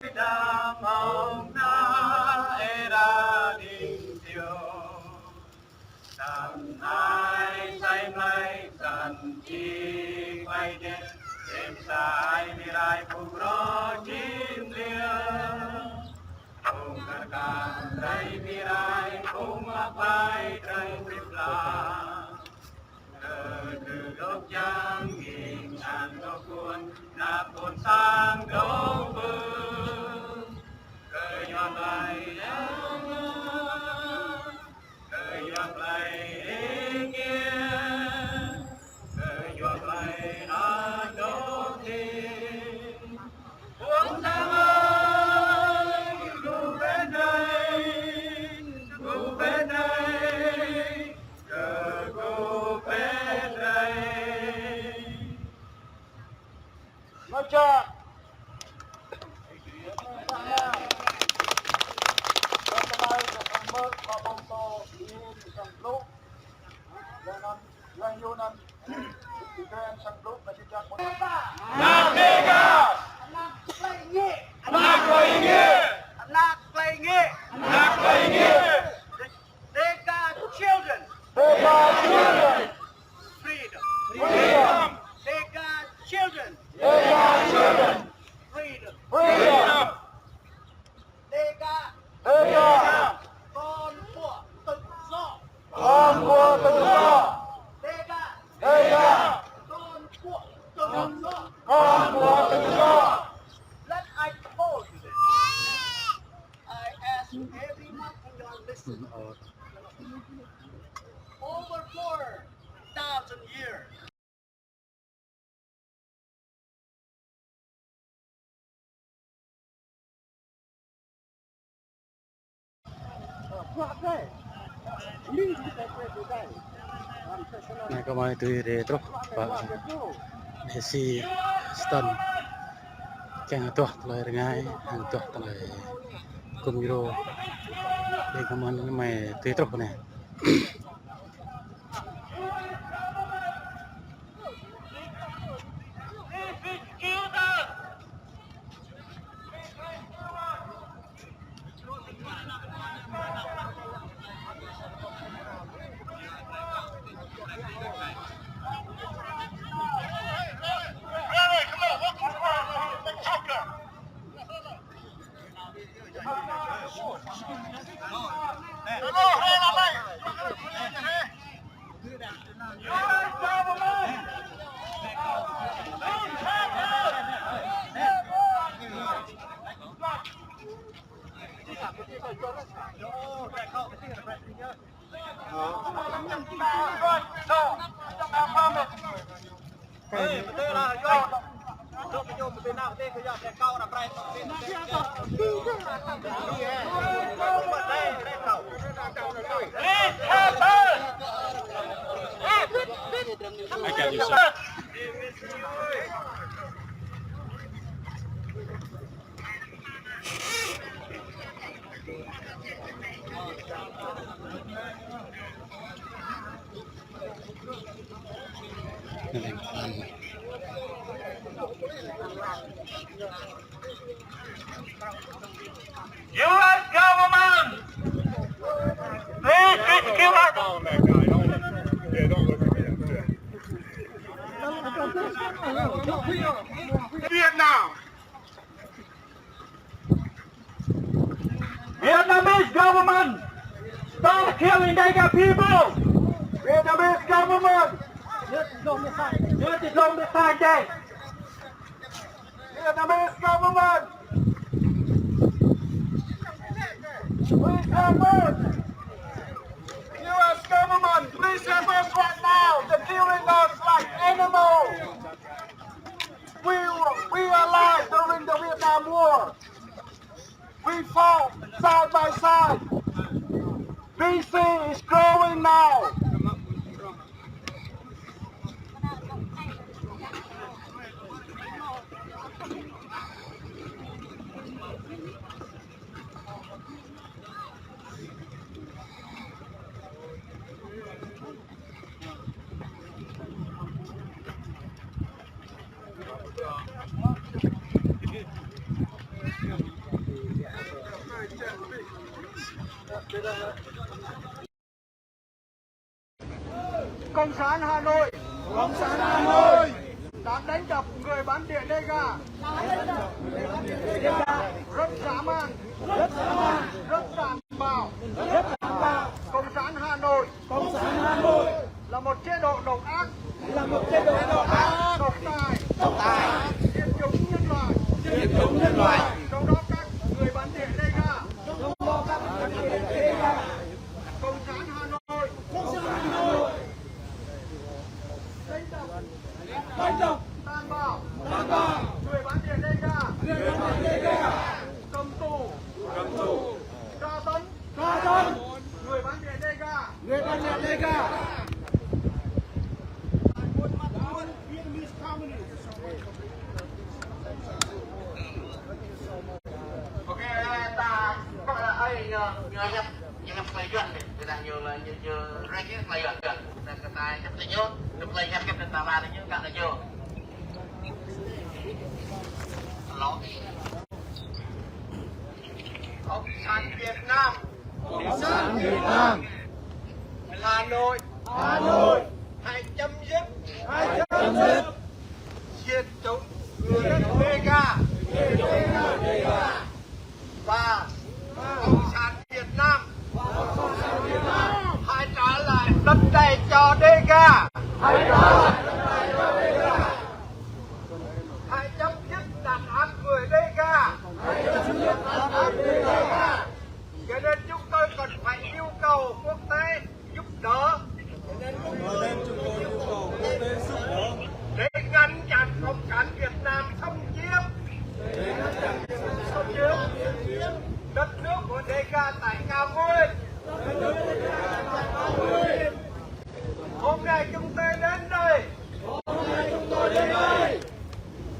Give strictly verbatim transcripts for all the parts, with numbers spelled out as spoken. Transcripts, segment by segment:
Đam hông na ê ra đing tiu. Tăm ai sai mai săn ti quay đen. Đêm sai mi rai phung ro jim liu. Phung kar kam sai mi rai phung ma pai rai mi pla. Kơ kơ dŏ jang nging an dŏ kuôn, nă kuôn sang dŏ bơ. Kơ yua blai eng, kơ yua blai eng, kơ yua blai an dŏ tin. Ơ Yang ơi, kơ pơđai, kơ pơđai, kơ, kơ pơđai. Ngă čă. Ană Dêga! Ană Dêga! Ană Dêga! Ană Dêga! Dêga children! Dêga children! Freedom! Freedom! Dêga children! Dêga children! Freedom! Freedom! Dêga! Dêga! Kon pô tự do! Kon pô tự do! Dêga! Dêga! Kon pô tự do! Kon pô tự do! Let I call you this. I ask everyone in your list. Over four thousand years. Anai kơ mai tui rai truh pơ Messi Stone. Kiăng hơduah tơlơi rơngai, hăng hơduah tơlơi gum djru. Anai kơ mai tui truh anai. U S government, please rescue us. Vietnam. Vietnamese government, stop killing Dega people. Vietnamese government. Vietnamese government. Please help us. U S government, please help us right now. They're killing us like animals. We, we alive during the Vietnam War. We fought side by side. B C is growing now. Cộng sản Hà Nội. Cộng sản Hà Nội. Đã đánh đập người bản địa Đêga. Rất dã man. Rất dã man. Rất tàn bạo. Rất tàn bạo. Cộng sản Hà Nội. Cộng sản Hà Nội. Là một chế độ độc ác. Là một chế độ độc ác. Độc tài. Độc tài. Diệt chủng nhân loại. Diệt chủng nhân loại. Trong đó các người bản địa Đêga. Trong đó các người bản địa Đêga. Cộng sản Hà Nội. Cộng sản Hà Nội. Đánh đập. Đánh đập. Tàn bạo. Tàn bạo. Người bản địa Đêga. Người bản địa Đêga. Cầm tù. Cầm tù. Tra tấn. Tra tấn. Người bản địa Đêga. Người bản địa Đêga. I want my Vietnamese communist. Ok, ta, ơi, ñu, ñu hiăp, ñu hiăp tơlơi Yuan anai. Tơdah ñu, ñu, ñu rek hiăp tơlơi Yuan. Tơdah kơ ta hiăp tơlơi ñu, ñu tơlơi hiăp kơ ta ba tơlơi ñu, kơ tơlơi ñu. Alo. Cộng sản Việt Nam. Cộng sản Việt Nam. Hà Nội. Hà Nội. Hãy chấm dứt. Hãy chấm dứt. Diệt chủng người Đêga. Và Cộng sản Việt Nam. Hãy trả lại đất đai cho Đêga. Hãy trả lại đất đai cho Đêga. Hãy chấm dứt đàn áp người Đêga. Hãy chấm dứt đàn áp người Đêga. Cho nên chúng tôi cần phải yêu cầu quốc tế giúp đỡ để ngăn chặn Cộng sản Việt Nam xâm chiếm, xâm chiếm đất nước của Đêga tại Cao Nguyên. Hôm nay chúng tôi đến đây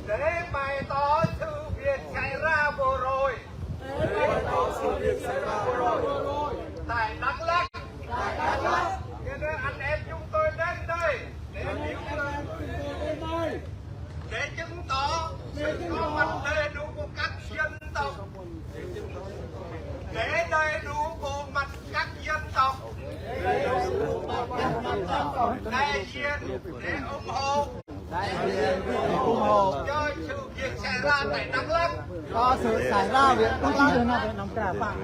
để bày tỏ sự việc xảy ra vừa rồi. Tại Đắk Lắk. Cho nên anh em chúng tôi đến đây để biểu, để chứng tỏ sự có mặt đầy đủ của các dân tộc, để đầy đủ bộ mặt các dân tộc đại diện để ủng hộ, đại diện để ủng hộ cho sự việc xảy ra tại Đắk Lắk. Cho sự xảy ra việc Đắk Lắk.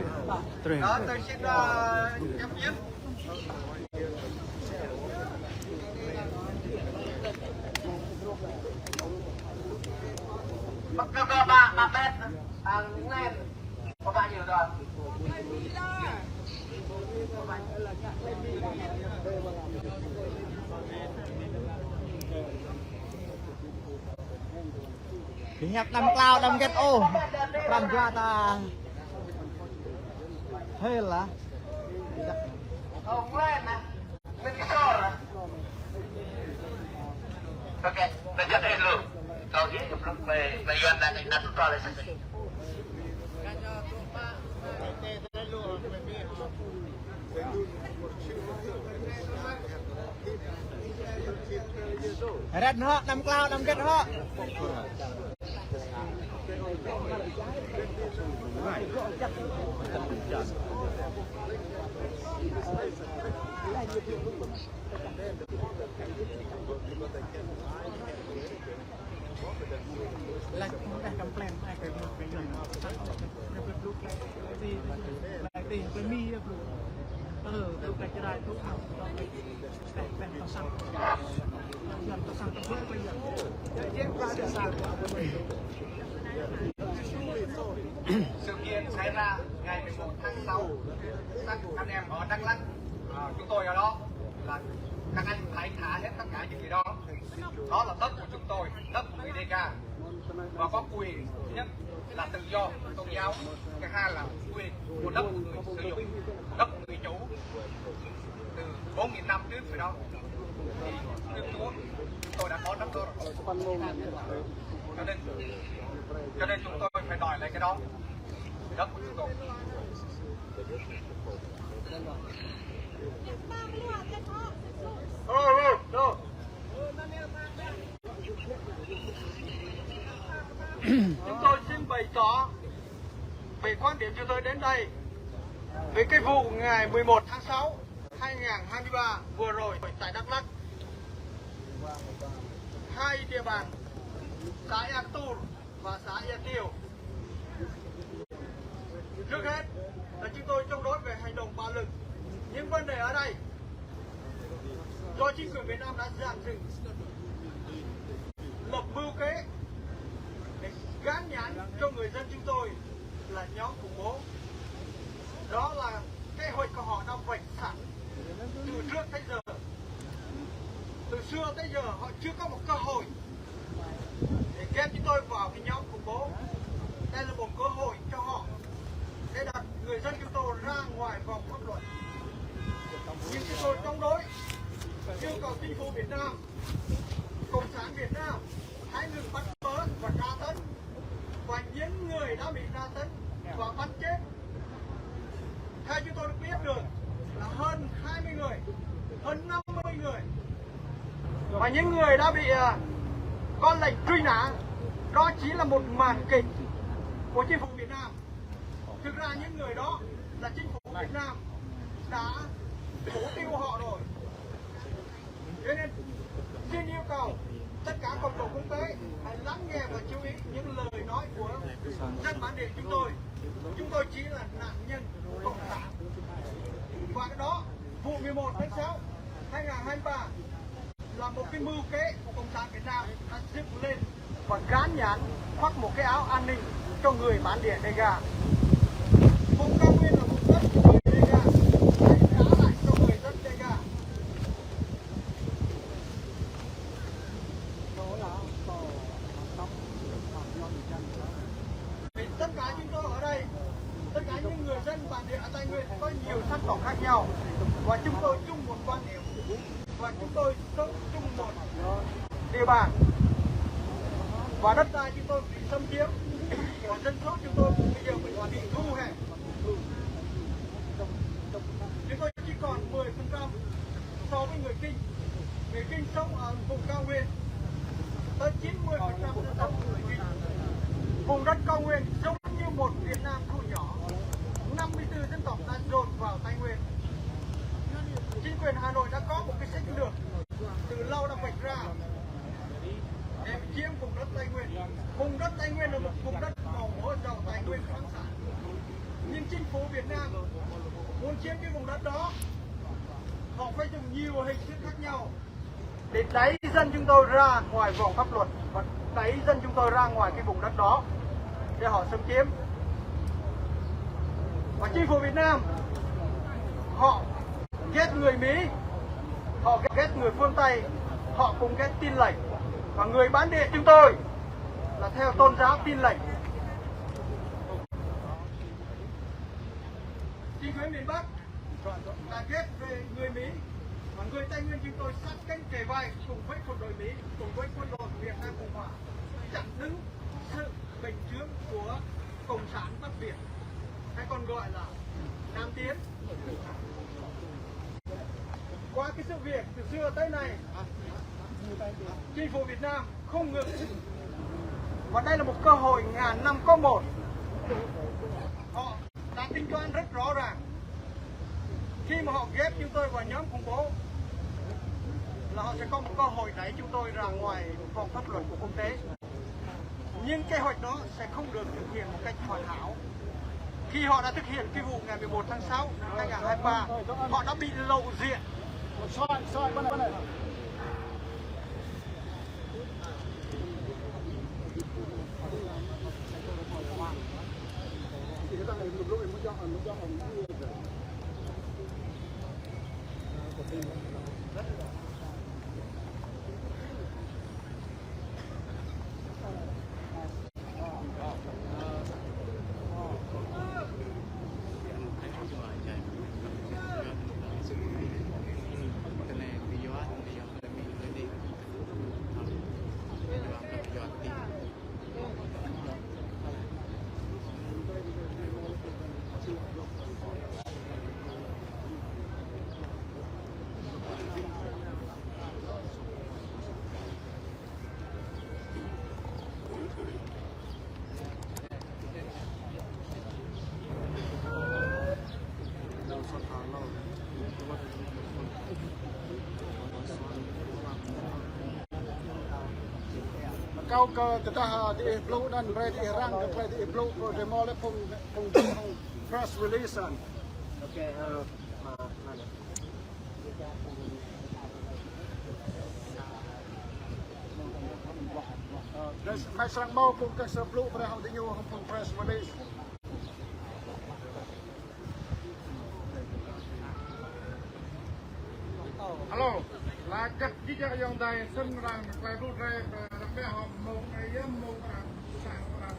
Đó, tôi xin, ờ, chấm dứt. Bắt đầu ba, ba mét, à, lên. Ƀing hiăp anăm klao, anăm hơget ôh. Pran jua ta. Hơi lah. Rĕt hŏ, anăm klao, anăm hơget hŏ. Sự kiện xảy ra ngày mười một tháng sáu, các anh em ở Đắk Lắk, à, chúng tôi ở đó là các anh hãy thả hết tất cả những gì đó. Đó là đất của chúng tôi, đất của người Đêga. Và có quyền thứ nhất là tự do tôn giáo, thứ hai là quyền của đất của người sử dụng, đất của người chủ. Từ bốn nghìn năm trước rồi đó, thì trước Chúa chúng tôi đã có đất đó rồi. Cho nên, cho nên chúng tôi phải đòi lại cái đó, đất của chúng tôi. Chúng tôi xin bày tỏ Về quan điểm chúng tôi đến đây, về cái vụ ngày mười một tháng sáu hai ngàn hai mươi ba vừa rồi tại Đắk Lắk, hai địa bàn, xã Ea Tur và xã Ea Tiêu. Trước hết là chúng tôi chống đối về hành động bạo lực. Những vấn đề ở đây do chính quyền Việt Nam đã dàn dựng, lập mưu kế để gán nhãn cho người dân chúng tôi là nhóm khủng bố. Đó là kế hoạch của họ đã vạch sẵn từ trước tới giờ. Từ xưa tới giờ họ chưa có một cơ hội để ghép chúng tôi vào cái nhóm khủng bố. Đây là một cơ hội cho họ để đặt người dân chúng tôi ra ngoài vòng pháp luật. Nhưng chúng tôi chống đối, yêu cầu chính phủ Việt Nam, Cộng sản Việt Nam hãy ngừng bắt bớ và tra tấn, và những người đã bị tra tấn và bắn chết, theo chúng tôi được biết được là hơn hai mươi người, hơn năm mươi người. Và những người đã bị, à, có lệnh truy nã, đó chỉ là một màn kịch của chính phủ Việt Nam. Thực ra những người đó là chính phủ Việt Nam đã thủ tiêu họ rồi. Cho nên xin yêu cầu tất cả cộng đồng quốc tế hãy lắng nghe và chú ý những lời nói của dân bản địa chúng tôi. Chúng tôi chỉ là nạn nhân của cộng sản. Và cái đó, vụ mười một tháng sáu hai ngàn hai mươi ba là một cái mưu kế của cộng sản Việt Nam đã dựng lên và gán nhãn, khoác một cái áo an ninh cho người bản địa Đêga. Vùng cao nguyên là vùng đất của người Đêga, hãy trả lại cho người dân Đêga. Vì tất cả chúng tôi ở đây, tất cả những người dân bản địa ở Tây Nguyên có nhiều sắc tộc khác nhau, và chúng tôi chung một quan niệm, và chúng tôi sống chung một địa bàn, và đất đai chúng tôi bị xâm chiếm, và dân số chúng tôi bây giờ bị, bị thu hẹp. Chúng tôi chỉ còn mười phần trăm so với người Kinh. Người Kinh sống ở vùng cao nguyên, tới chín mươi phần trăm dân tộc người Kinh. Vùng đất cao nguyên giống như một Việt Nam thu nhỏ, năm mươi tư dân tộc đã dồn vào Tây Nguyên. Chính quyền Hà Nội đã có một cái sách lược từ lâu đã vạch ra để chiếm vùng đất Tây Nguyên. Vùng đất Tây Nguyên là một vùng đất màu mỡ giàu tài nguyên khoáng sản. Nhưng chính phủ Việt Nam muốn chiếm cái vùng đất đó, họ phải dùng nhiều hình thức khác nhau để đẩy dân chúng tôi ra ngoài vòng pháp luật và đẩy dân chúng tôi ra ngoài cái vùng đất đó để họ xâm chiếm. Và chính phủ Việt Nam, họ ghét người Mỹ, họ ghét người phương Tây, họ cũng ghét Tin Lành. Và người bản địa chúng tôi là theo tôn giáo Tin Lành. Chính quyền miền Bắc là ghét về người Mỹ, và người Tây Nguyên chúng tôi sát cánh kề vai cùng với quân đội Mỹ, cùng với quân đội Việt Nam Cộng Hòa chặn đứng sự bành trướng của Cộng sản Bắc Việt, hay còn gọi là Nam Tiến. Qua cái sự việc từ xưa tới nay, chính phủ Việt Nam không ngừng, và đây là một cơ hội ngàn năm có một. Họ đã tính toán rất rõ ràng. Khi mà họ ghép chúng tôi vào nhóm khủng bố là họ sẽ có một cơ hội đẩy chúng tôi ra ngoài vòng pháp luật của quốc tế. Nhưng kế hoạch đó sẽ không được thực hiện một cách hoàn hảo. Khi họ đã thực hiện cái vụ ngày mười một tháng sáu năm hai ngàn hai mươi ba, họ đã bị lộ diện. Kâo kơ tơdah, ơ, diih blŭ anŭn, brơi diih răng, kơ brơi diih blŭ, kơ dêh mơ̆ lĕ phung, phung, phung press release anŭn. Ok, ơ, ơ, anŭn. Ơ, brơi, mai srăng hmâo phung kơ sa blŭ brơi hăng diñu, phung press release. Alo, laĭ kơ jih jang ayŏng adơi, snăn arăng tơlơi blŭ drơi, arăng ƀiă hŏ mơ̆ng anai yơh, mơ̆ng arăng, sang arăng,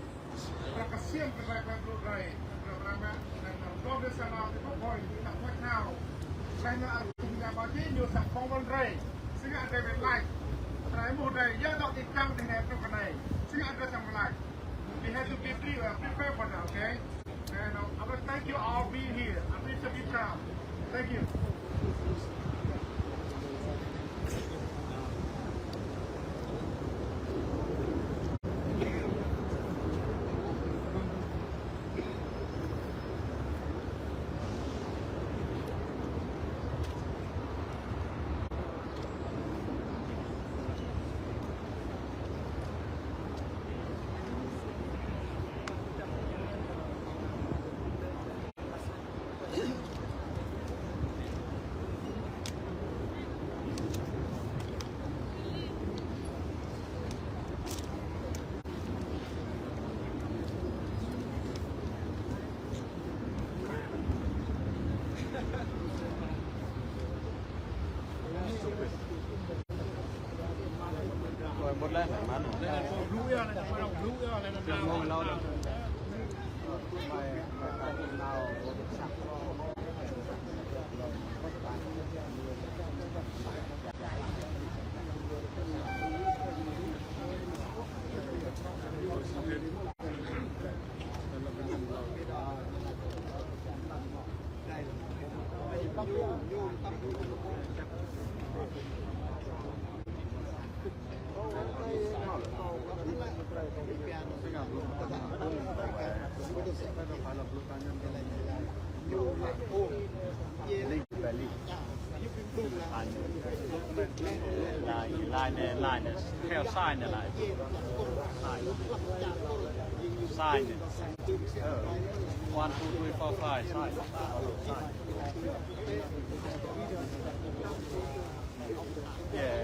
arăng kơsem kơ tơlơi blŭ drơi, arăng mă, arăng blŭ drơi sang arăng tơpă hôi, tơpă thâo. Laih anŭn arăng tơña ƀă jih ñu sang phỏng vấn drơi. Sĭt ngă drơi ƀiă laĭ. Drơi mơ̆ drơi, yơh dŏ ti čang ti anai truh kơ anai. Sĭt ngă drơi sang laĭ. We have to be pre-, uh, prepared for that, okay? And, uh, I wanna thank you all being here. I appreciate your time. Thank you. Laĭ, laĭ anai, laĭ anai, theo sai anai laĭ. Sai. Sai anai. Ơ. One, two, three, four, five. Sai. Sai. Yeah.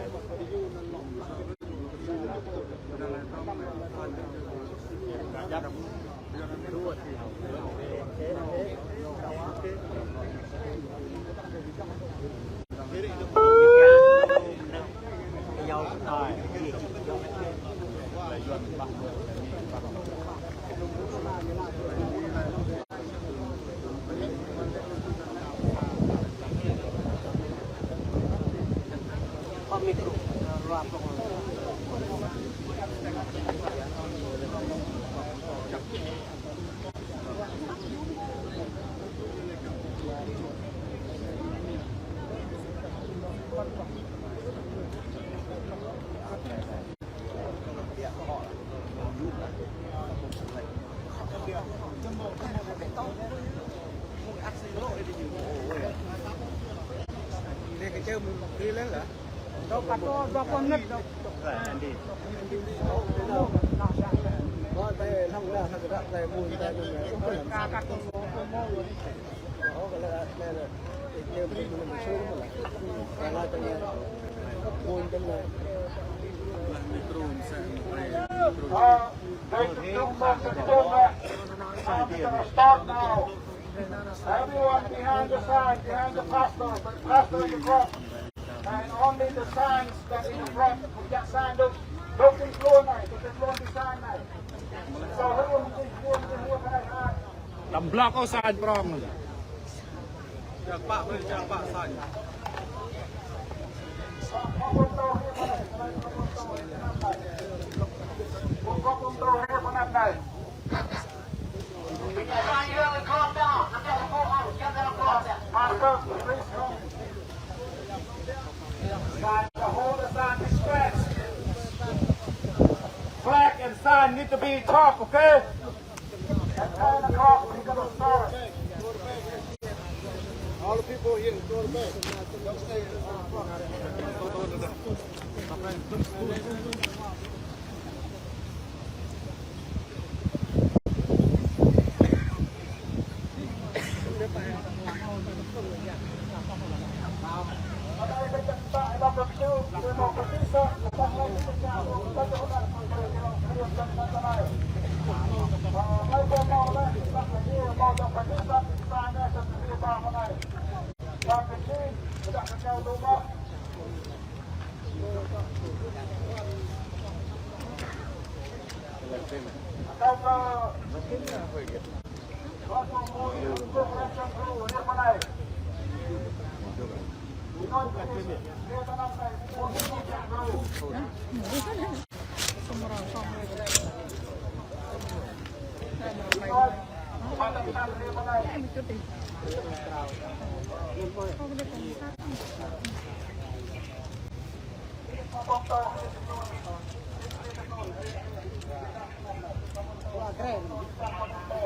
Everyone behind the sign, behind the pastor, the pastor in the front. And only the signs that in the front, the sign, don't, don't include, don't include the sign. So, who, who, who, who, who, who, who, Tăm blok ôh sañ prŏng. Čang pă, čang pă sañ. Flag and sign need to be top, okay? All the people here, go to bed. Don't stay in the front. Don't stay in the front.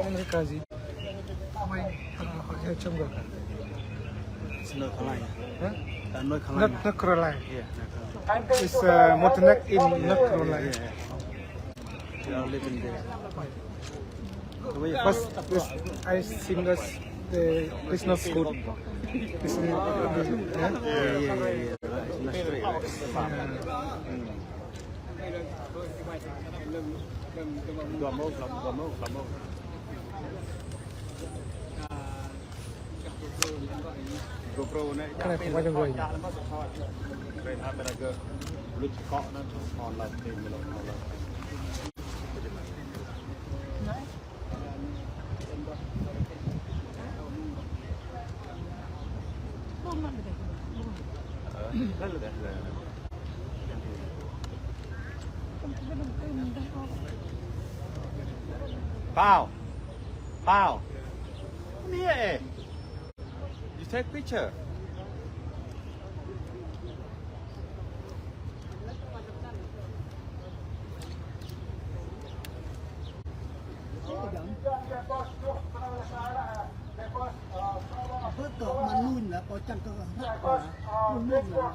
Ini kasih. Wait, uh, yeah, Chunga. It's North Carolina. Huh? Uh, North Carolina. North, North Carolina. Yeah, North Carolina. It's, uh, Montagnard in North Carolina. Yeah, yeah, yeah. They are living there. First, this, I think that's the, it's not good. It's, uh, yeah, yeah, yeah, yeah. Right. It's not straight, right? It's a farm. Yeah. Mm. Pao. Pao. Come here. You take picture. Bơ kơ mă nun lah, pô čang kơ hră lah. Nun lah.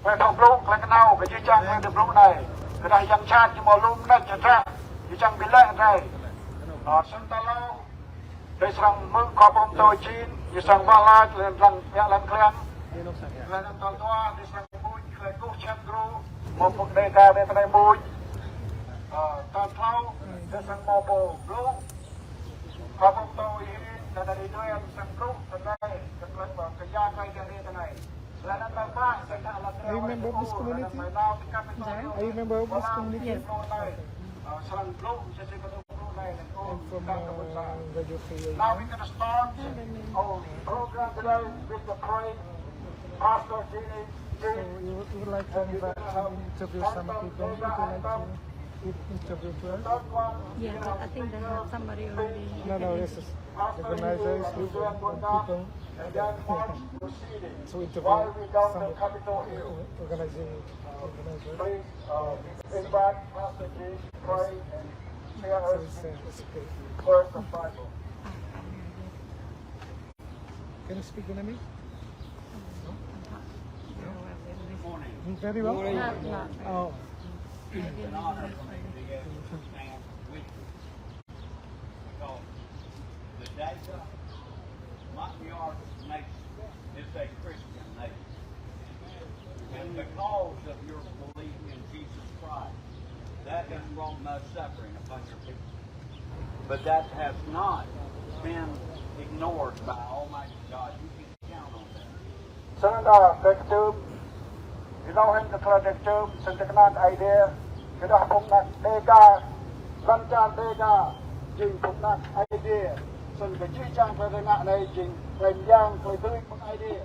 Wai thâo blŭ klei kơnâo kơ jih jang klei tơblŭ anai. Kơ dah yang čang ñu mơ̆ lŏm anai čơtră, ñu čang bi lĕ anai. Ơ, sĭt tơlơi. Đơi srăng hmư̆ khua pô pơtô Jin, ñu srăng wah lač, lĕ lăng, ƀiă lăng kliăng. Lĕ anŭn tal dua, đơi srăng mŭt, klei kơkuh čang gru, mơ̆ pơk đe ka đe tơnai mŭt. Ơ, tal klâo, đơi srăng mơ̆ pô blŭ. Khua pô pơtô Jin, đa đa đe đuaĭ, srăng blŭ, tơnai, kơ klei pô, kơ ya klei kơ đe tơnai. Are you member of this community? Are you member of this community? Yes. Okay. I'm from, uh, Rajo Kriya. Now we're gonna start our program today with the prayer. Pastor Jimmy, so you would, you would like to invite, to interview some people? Would you like to interview first? Yeah, but I think they have somebody already. No, no, this is organizers, people. And then March proceeding. So interview while we down the Capitol Hill. Organizing, organizer. Please, uh, invite Pastor Jim to pray and share us his words of Bible. Can you speak Vietnamese? No? Good morning. Very well? Not, not very well. Oh. It's an honor for me to be able to stand with you. Because the Dega Montagnard nation is a Christian nation. And because of your belief in Jesus Christ, that has brought much suffering upon your people. But that has not been ignored by Almighty God. You can Snăn đa, drei kčưm, êlâo hĭn kơ tơlơi drei kčưm, snăn tơkơnang Aê Diê, kơ dah phung anak Dega, lăn čar Dega, jing phung anak Aê Diê, snăn kơ jih jang klei drei ngă anei jing klei myang, klei dưi mơ̆ng Aê Diê.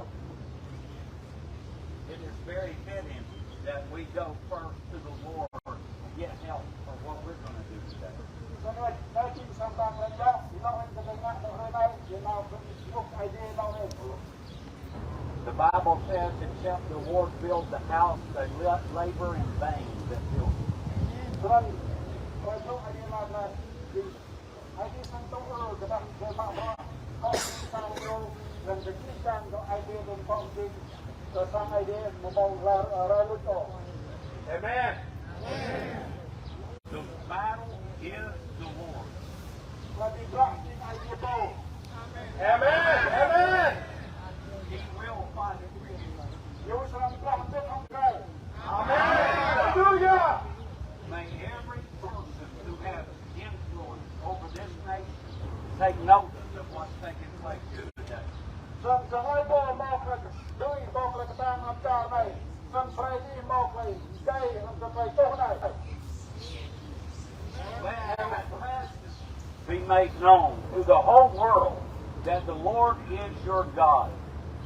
It is very fitting that we go first to the Lord to get help for what we're gonna do today. Snăn anei, anei jing sa mta klei myang, êlâo hĭn kơ drei ngă hrơi anei, jing nao kơ Aê Diê êlâo hĭn. The Bible says, "Except the Lord build the house, they la-, labor in vain that build it." Snăn, ơ, hlâo Aê Diê lač anei, Aê Diê srăng tŭ ư, kơ dah drei mă bruă, kơ sang ñu, Kơ jih jang kơ Aê Diê dơ̆ng pơm jing, kơ sang Aê Diê mơ̆ ƀu lar, rai luč ôh. Amen. The battle is the Lord. Tơlơi bi blah jing Aê Diê pô. Amen. Amen. He will fight it for you. Ñu srăng blah hơbĭt hăng kơ. Amen. Hallelujah. May every person who has influence over this nation take notice of what's taking place here today. Srăng sơngai pô mâo tơlơi dưi, mâo tơlơi kơtang amăng čar anai. Srăng sơngai pô mâo tơlơi djai amăng tơlơi čoh anai. Let our presence be made known to the whole world that the Lord is your God.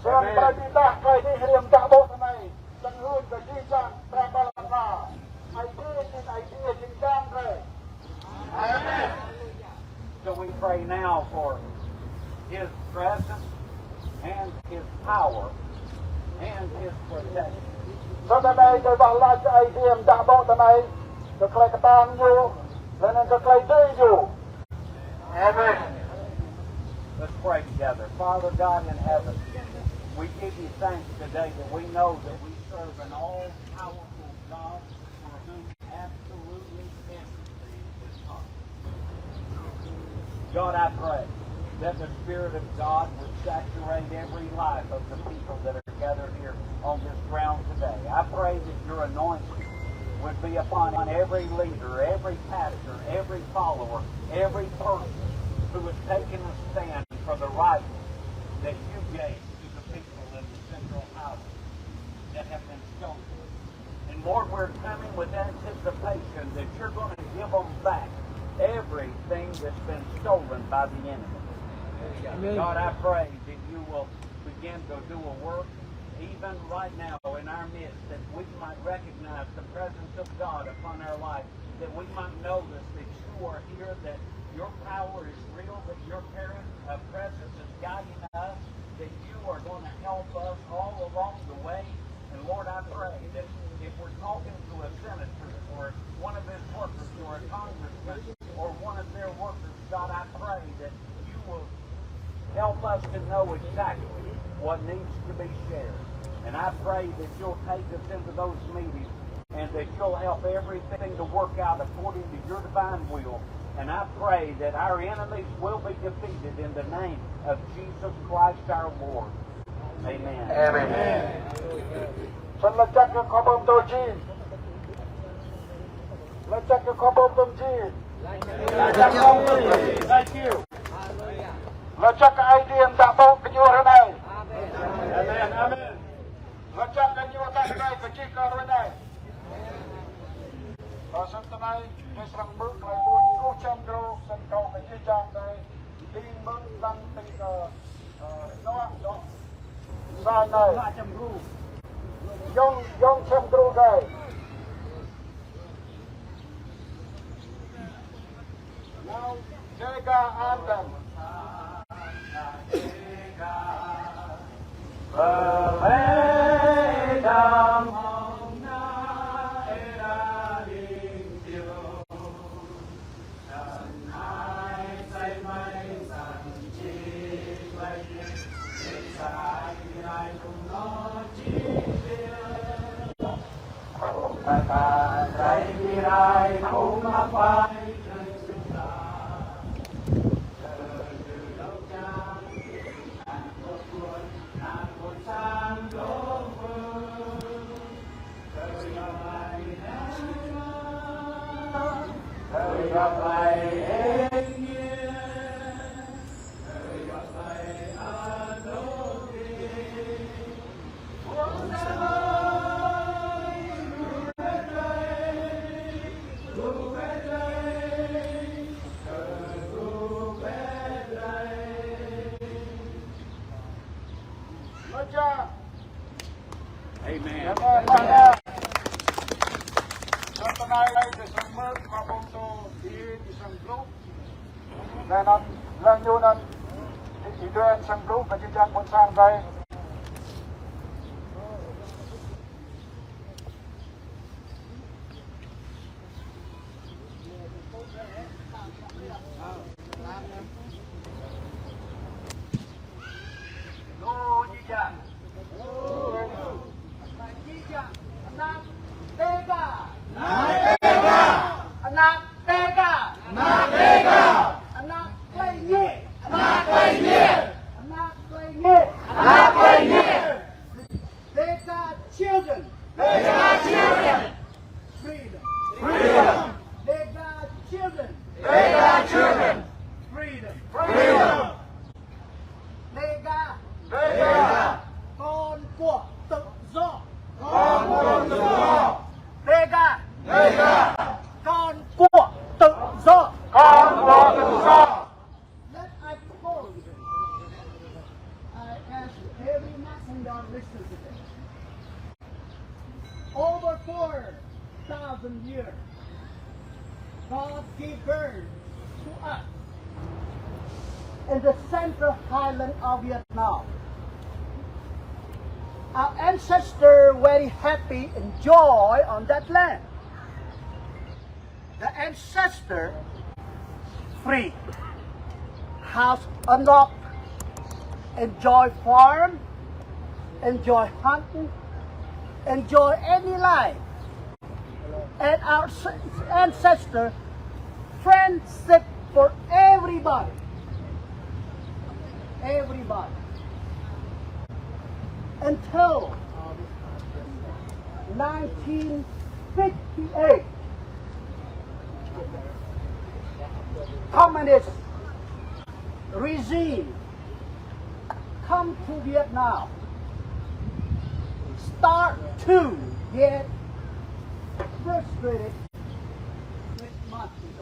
Srăng brơi ƀing ta tơlơi dih rĭm čô ƀô̆ anai. Tơlơi hơ̆k kơ jih jang, Khua Yang ta. Aê Diê jing, Aê Diê jing jang drơi. Amen. So we pray now for his presence and his power and his protection. Sơ̆ tơlơi anai, tơlơi wah lač Aê Diê amăng ƀô̆ tơlơi anai, kơ tơlơi kơtang ñu, laih anŭn kơ tơlơi dưi ñu. Amen. Let's pray together. Father God in heaven, we give you thanks today that we know that we serve an all-powerful God for whom absolutely everything is possible. God, I pray that the Spirit of God would saturate every life of the people that are gathered here on this ground today. I pray that your anointing would be upon every leader, every pastor, every follower, every person who has taken a stand for the right that you gave to the people in the Central Highlands that have been stolen. And Lord, we're coming with anticipation that you're gonna give them back everything that's been stolen by the enemy. Amen. God, I pray that you will begin to do a work even right now in our midst, that we might recognize the presence of God upon our life, that we might notice that you are here, that your power is real, that your parent, uh, presence is guiding us, that you are gonna help us all along the way. And Lord, I pray that if we're talking to a senator or one of his workers or a congressman or one of their workers, God, I pray that you will help us to know exactly what needs to be shared. And I pray that you'll take us into those meetings and that you'll help everything to work out according to your divine will. And I pray that our enemies will be defeated in the name of Jesus Christ our Lord. Amen. Amen. Săn lăk čăk kơ khua pơtô jing. Lăk čăk kơ khua pơtô jing. Lăk čăk kơ Aê Diê ta ƀuh kơ ñu ră anai. Amen. Amen. Lăk čăk kơ ñu ta ră anai kơ čih kơ ră anai. Ơ, săn tơlơi anai, ñu srăng mơ̆ tơlơi ƀuh truh čem gru, săn kâo kơ jih jang tơlơi, ƀing mơ̆ lăng tĭng kơ, ơ, Noa dŏ. Sa anai. Yŏng, yŏng čem gru tơlơi. Now, Dega Adam. Amen. Amen. Amen. Săn tơlơi anai, tơlơi săn mơ̆, khua pơtô, tơlơi săn gru. Laih anŭn, laih ñu anŭn, ih, ih dŏ săn gru, kơ jih jang ƀôn sang tơlơi. Don't listen to them. Over four thousand years, God gave birth to us in the central highland of Vietnam. Our ancestors very happy, enjoy on that land. The ancestor free. House unlocked. Enjoy farm. Enjoy hunting. Enjoy any life. And our s- ancestor friendship for everybody. Everybody. Until nineteen fifty-eight, communist regime come to Vietnam, start to get frustrated with Martin.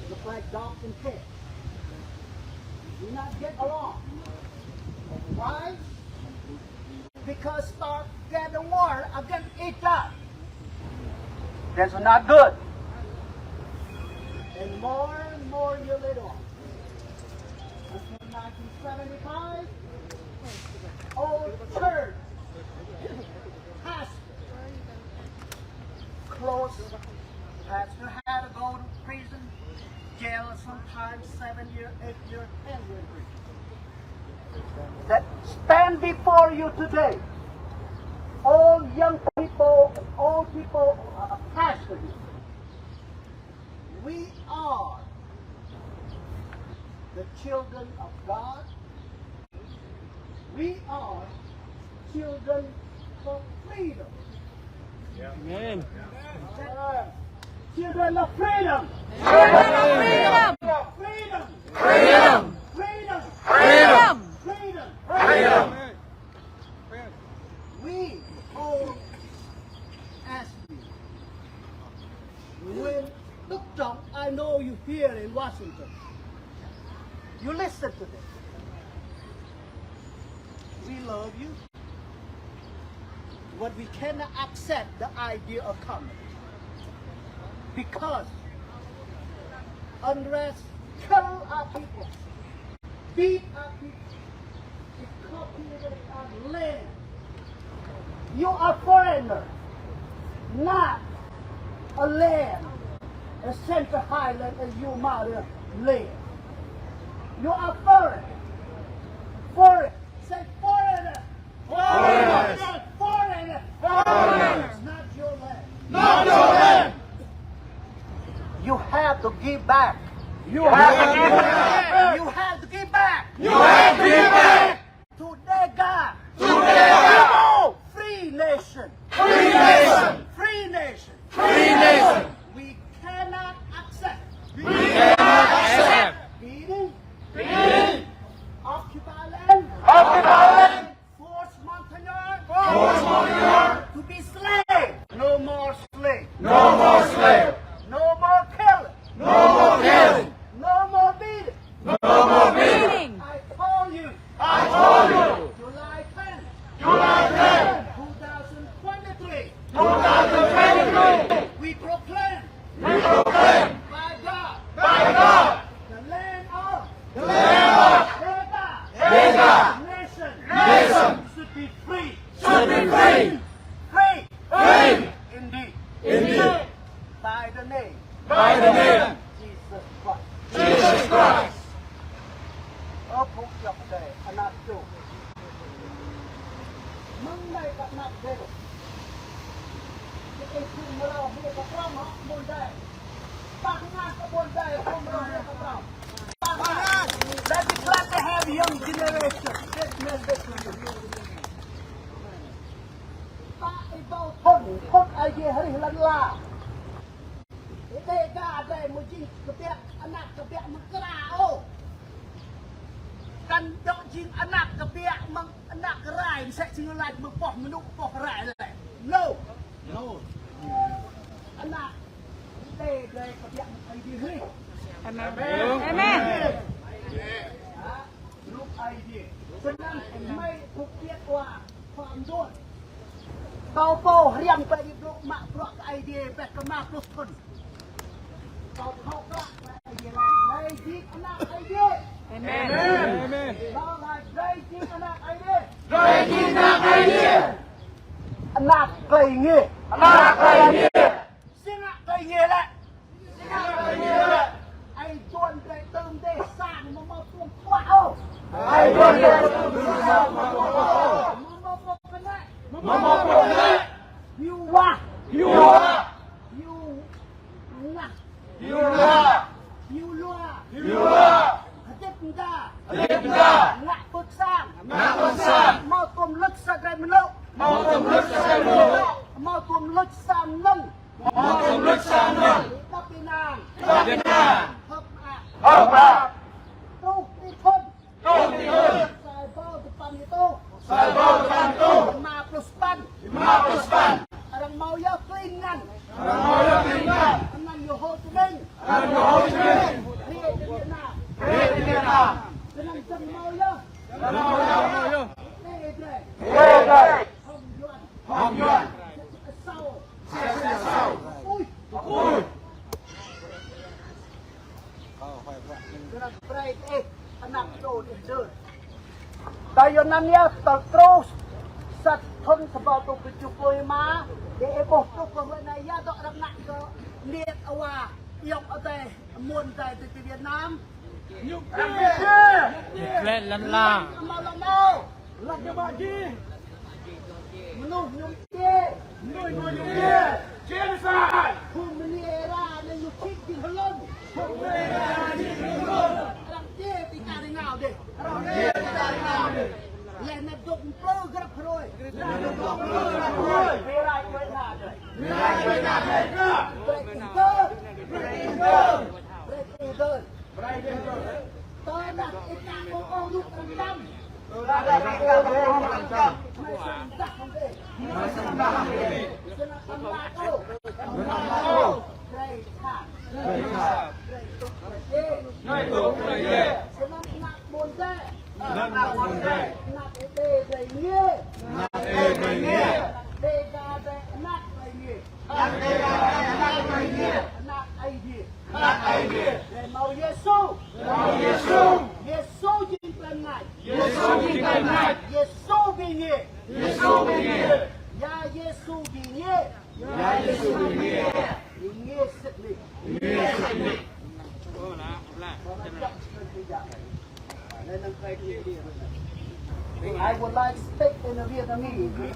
Look like dog and cat. Do not get along. Why? Because start get a war against each other. That's not good. And more and more year later on, until nineteen seventy-five, all church, pastor, close, pastor had to go to prison, jail, sometimes seven year, eight year, ten year prison. That stand before you today, all young people, all people are pastors. We are the children of God. We are children of freedom. Amen. Children of freedom. Freedom. Freedom. Freedom. Freedom. Freedom. We all ask you, when, look down, I know you here in Washington. You listen to them. We love you. But we cannot accept the idea of coming. Because unrest kill our people, beat our people, it copulate our land. You are foreigner, not a land, a central highland as your mother land. You are foreign. Foreign. Say foreigner. Foreigners! Foreigners! Foreigners! Not your land. Not your land! You have to give back. You have to give back. You have to give back. You have to give back. To Dega. To Dega. Free nation. Free nation. Free nation. Free nation. We cannot accept. We cannot accept. Beating. Beating. Occupy land. Occupy land. Force Montagnard. Force Montagnard. To be slave. No more slave. No more slave. No more killing. No more killing. No more beating. No more beating. I call you. I call you. July tenth. July tenth. Two thousand twenty-three. Two thousand twenty-three. We proclaim. We proclaim. By God. By God. The land of. The land of. Dega. Dega. Nation. Nation. Should be free. Should be free. Free. Free. Indeed. Indeed. By the name. By the name. Jesus Christ. Jesus Christ. Ơ phung djop Adai, anak čô. Mơ̆ng anai kơ anăp Dega. Kơ ih phung mrâo hruê kơ prŏng hŏ ƀôn Dega. Pah ngăn kơ ƀôn Dega, phung mrâo hruê kơ prŏng. Pah ngăn. That is why they have young generation. That means that. Pă rơbâo thŭn, thŭn Aê Diê hrih lŏn ala. Ih Dega drei mơ̆ jing kbiă, anăp kbiă mơ̆ng kra ôh. Kăn dŏ jing anăp kbiă mơ̆ng anăp rai, msĕ si ñu laĭ mơ̆ng pŏh mơnŭ pŏh rai lĕ. No. No. Anăp Ih Dega kbiă mơ̆ng Aê Diê hrih. Amen. Amen. Hă? Rup Aê Diê. Snăn Đuaĭ. Kâo pô hriăm kơ ih blŭ mă bruă kơ Aê Diê ƀĕ kơ rơma pluh thŭn. Kâo thâo klă kơ Aê Diê laĭ, Hlơi jing ană Aê Diê? Amen. Amen. Kâo laĭ, Hlơi jing ană Aê Diê? Hlơi jing ană Aê Diê? Ană tơlơi nge. Ană tơlơi nge. Si ngă tơlơi nge lĕ? Si ngă tơlơi nge lĕ? Ơi Yuan drei tơm dêh sang mơ̆ mâo tuôm pơpă ôh. Ơi Yuan drei tơm dêh sang mơ̆ mâo tuôm pơpă ôh. Mơ̆ mâo pơpă lĕ? Mơ̆ mâo pơpă lĕ? Hiu wah. Hiu wah. Hiu ngă. Hiu ngă. Hiu lua. Hiu lua. Hơdip mơda. Hơdip mơda. Ngă pơ̆k sang. Ngă pơ̆k sang. Mâo tuôm lŭč sa drơi mơnŭ. Mâo tuôm lŭč sa drơi mơnŭ. Mâo tuôm lŭč sa mơnŭ. Mâo tuôm lŭč sa mơnŭ. Tơpă ƀing nang. Tơpă ƀing nang. Hơ̆k mơak. Hơ̆k mơak. Truh ti thŭn. Truh ti thŭn. Sa rơbâo dua păn êtuh. Sa rơbâo dua păn êtuh. Rơma pluh sapăn. Rơma pluh sapăn. Arăng mâo yơh kling ngăn. Arăng mâo yơh kling ngăn. Anăn Hồ Chí Minh. Anăn Hồ Chí Minh. Hriê ti Việt Nam. Hriê ti Việt Nam. Kơnơ̆ng dơ̆ng mâo yơh. Kơnơ̆ng dơ̆ng mâo yơh. Hriê drei. Hriê drei. Hŏng Yuan. Hŏng Yuan. Sĕ sĕ sâo. Sĕ sĕ sâo. Ui. Ui. Kơnơ̆ng brơi kơ ih anăp dô dih dơ̆. Tơdah yua anăn yơh tơl truh sa thŭn sa rơbâo tơjuh pluh rơma, ih ƀuh truh kơ hrơi anai yơh dŏ arăng ngă kơ aniet awa ayŏng adơi amuôn adơi ti Việt Nam. Ñu klĕ lăn la. Amâo lŏ mâo. Lăn ñu mă jih. Mơnuih ñu mơjê. Mơnuih ñu mơjê. Genocide. Phung mơnuih Êra anai ñu čih jing hlŭn. Phung mơnuih Êra anai ñu čih jing hlŭn. Arăng djai ti čar êngao dih. Arăng djai ti čar êngao dih. Leh anŭn dŏ mplư grăp hruê. Leh anŭn dŏ mplư grăp hruê. Wĭ rai wĭ nă dih. Wĭ rai wĭ nă dih. Brơi ih dơ̆ng. Brơi ih dơ̆ng. Brơi ih dơ̆ng. Tơdah ih ka ƀu ôh rŭ răng čăm. Tơdah ih ka ƀu ôh rŭ răng čăm. Mơi sơnah hăng ih. Mơi sơnah hăng ih. Sơnah tăm la kâo. Tăm la kâo. Brơi tha. Brơi tha. Brơi tŭ brơi jê. Brơi tŭ brơi jê. Sơnah ană ƀôn dê. Sơnah ană ƀôn dê. Ană ih đê brơi nge. Ană ih đê brơi nge. Ană Dêga brơi ană brơi nge. Ană Dêga brơi ană brơi nge. Ană Aê Diê. Ană Aê Diê. Drei mâo Yêsu. Drei mâo Yêsu. Yêsu jing tơlơi mơngač. Yêsu jing tơlơi mơngač. Yêsu bi nge. Yêsu bi nge. Ya Yêsu bi nge. Ya Yêsu bi nge. Bi nge sĭt nik. Bi nge sĭt nik. I would like to speak in a Vietnamese.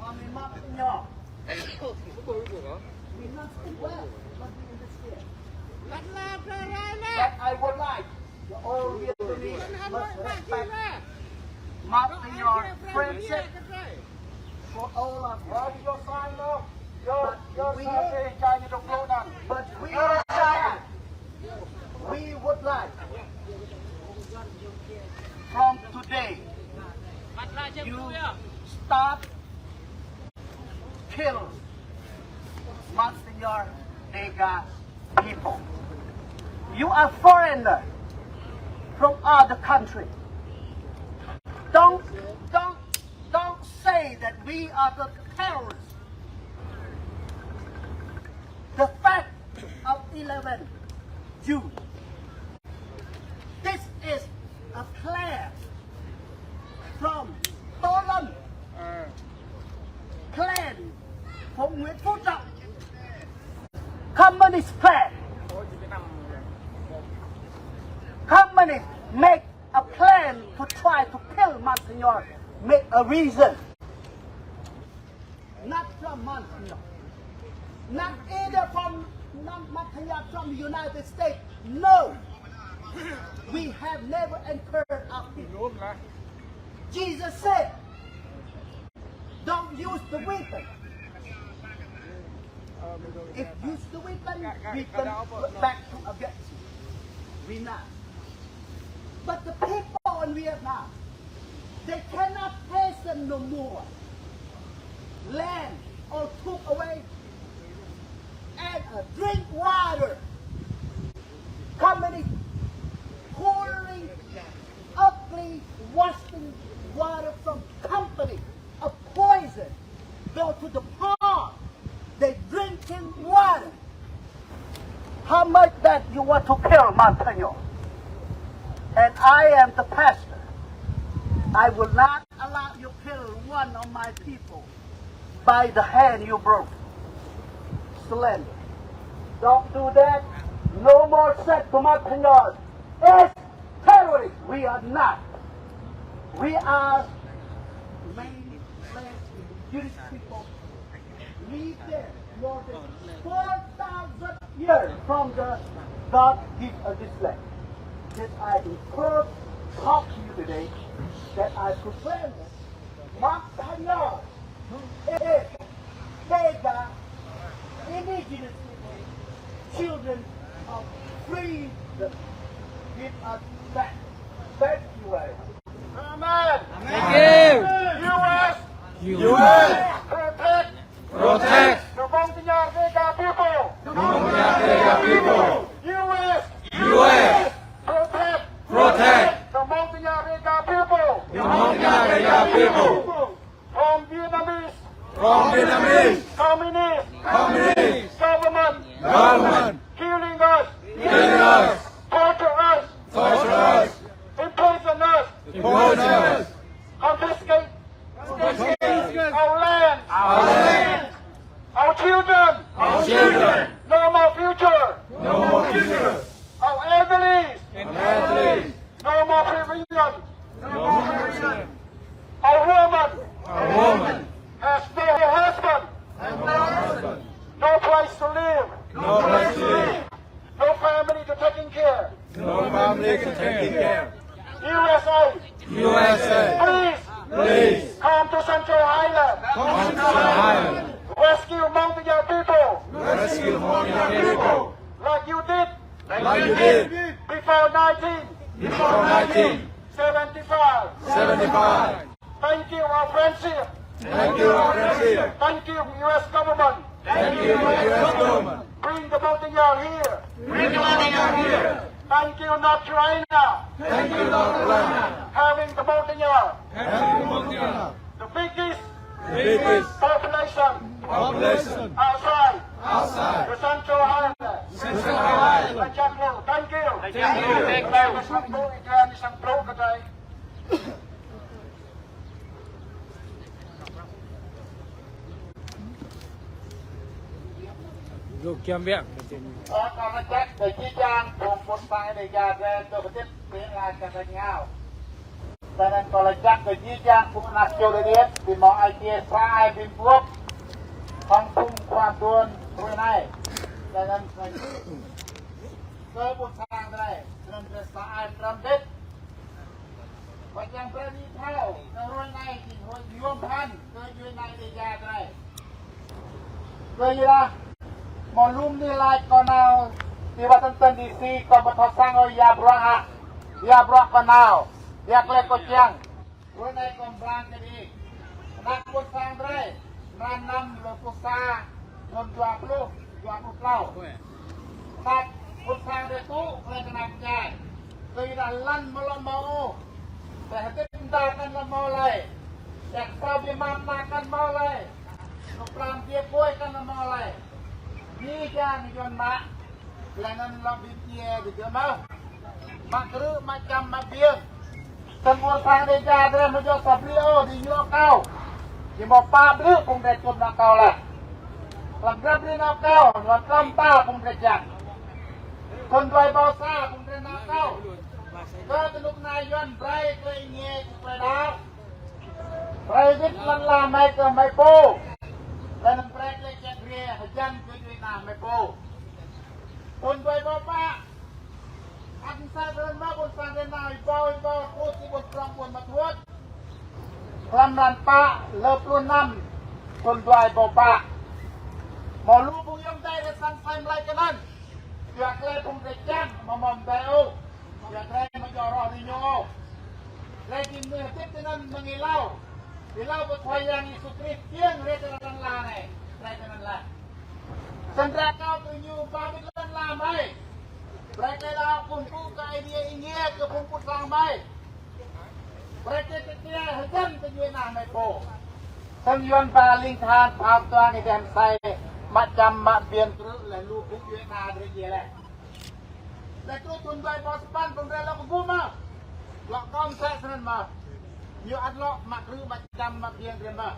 Ơ, mă tơña. We not speak well, but we understand. But I would like the all Vietnamese must respect Monsignor friendship for all of us. But we, but we understand. We would like from today, you stop kill Monsignor Dêga people. You are foreigner from other country. Don't, don't, don't say that we are the terrorists. The fact of eleven June. This is a plan from Tô Lâm clan, from Nguyễn Phú Trọng. Communist plan. Communist make a plan to try to kill Monsignor. Make a reason. Not from Monsignor. Not either from, not Monsignor from United States. No. We have never encouraged our people. Jesus said, don't use the weapon. If use the weapon, weapon back to against you. We not. But the people in Vietnam, they cannot hasten no more. Land all took away and, uh, drink water. Communist, pouring, ugly Montagnard. And I am the pastor. I will not allow you kill one of my people by the hand you broke. Slander. Don't do that. No more said to Montagnard. It's terrorists. We are not. We are mainly Jewish people. Live there more than four thousand years from the God give us this land. This I encourage, talk to you today that I proclaim that Montagnard is Degar indigenous people, children of freedom. Give us back. Thank you very much. Amen. Thank you. U S. U S. Protect. Protect. The Montagnard Degar people. The Montagnard Degar people. U S. U S. Protect. Protect. The Montagnard Degar people. The Montagnard Degar people. From Vietnamese. From Vietnamese. Communist. Communist. Government. Government. Killing us. Killing us. Torture us. Torture us. Imprison us. Imprison us. Confiscate. Confiscate. Our land. Our land. Our children. Our children. No more future. No more future. Our elderlies. Elderlies. No more provision. No more provision. Our woman. Our woman. Has no husband. Has no husband. No place to live. No place to live. No family to taking care. No family to taking care. U S A. U S A. Please. Please. Come to Central Highland. Come to Central Highland. Rescue Montagnard people. Rescue Montagnard people. Like you did. Like you did. Before nineteen. Before nineteen. Seventy-five. Seventy-five. Thank you, our friendship. Thank you, our friendship. Thank you, U S government. Thank you, U S government. Bring the Montagnard here. Bring the Montagnard here. Thank you, North Carolina. Thank you, North Carolina. Having the Montagnard. Having the Montagnard. The biggest. The biggest. Population. Population. Outside. Outside. The Central Highland. Central Highland. Thank you. Thank you. Thank you. Thank you. Ơ, kâo laĭ jăk kơ jih jang phung ƀôn sang Dêgar drei dô̆ hơdip ƀơi ala čar tañ rơngiao. Leh anŭn kâo laĭ jăk kơ jih jang phung anak čô Đêgar, ƀing mơ̆ng ai tiê sa ai ƀing ƀuh hăng phung khua tuan hrơi anai. Leh anŭn kơ ƀôn sang drei, leh anŭn drei sa ai pơrăm đĭt. Wăt yang brơi ƀing thâo, kơ hrơi anai jing hrơi yôm phăn kơ djuai ania Dêgar drei. Kơ yua dah, mơ̆ng lŏm anai laĭ kâo nao ti Washington D C, kâo ƀu thâo sang ôh ya bruă hă, ya bruă kâo nao, ya klei kâo kiăng. Hrơi anai kâo pơblang kơ ƀing anak ƀôn sang drei, mlan năm, lơ pluh sa, thŭn dua pluh, dua pluh klâo. Anak ƀôn sang drei tŭ klei kơnang kơjai. Tui dah lăn mơ̆ lŏ hmâo ôh. Tơdah hơdip mơta kăn lŏ hmâo lơi. Tơdah sa biă mă mă kăn hmâo lơi. Tơdah pran biă pui kăn lŏ hmâo lơi. Ni jang yuan mă. Leh anŭn lŏ ƀing djai ƀing djai mơ̆. Mă krư̆, mă čăm, mă biêng. Tơdah ƀôn sang Dêgar drei mơ̆ djơ̆ sa blư̆ ôh, djai ñu akâo. Djai mơ̆ pă blư̆ phung drei čum akâo leh. Lăm grăp rin akâo, lăm tơm ta phung drei čang. Thŭn dua ƀâo sa phung drei nao akâo. Kơ tơnŭk anai yuan brơi kơ ih ngă kơ klei đaŏ. Brơi wĭt lăn ala mơi kơ mơi pô. Leh anŭn brơi klei čang rai hơjăn kơ djuai ania mơi pô. Thŭn dua ƀâo pă. Ăt sa drơi mă ƀôn sang drei nao ƀâo ƀâo tŭ ti ƀôn prong ƀôn mă thuăt. Klăm mlan pă lơ pluh năm thŭn dua ƀâo pă. Mơ̆ lu phung yôm dai drei săn sai mlai kơ anŭn. Yua klei phung drei čang mơ̆ mơ̆ dai ôh. Yua drei mơ̆ djơ̆ roh ri ñu ôh. Drei jing mơnuih hơdip tơ anŭn mơ̆ng êlâo. Êlâo kơ Khua Yang Yêsu Krist kiăng rai tơ anăp lăn ala anai. Rai tơ anăp lăn. Sĭt dah kâo tui ñu ba ƀĭt lăn ala mơi. Brơi klei đaŏ kơkuh kơ Aê Diê ih ngă kơ phung ƀôn sang mơi. Brơi klei kơtia hơjăn kơ djuai ania mơi pô. Sĭt yuan ba ling tơhan phao tuang ih dăm sai mă čăm mă biêng krư̆ leh lu phung djuai ania drei djai leh. Tơdah truh thun dua rơbâo sapăn, phung drơi lŏ kơgŭ mơ̆? Lŏ kơm sĕ snăn mơ̆? Ñu ăt lŏ mă krư̆, mă čăm, mă biêng drơi mơ̆?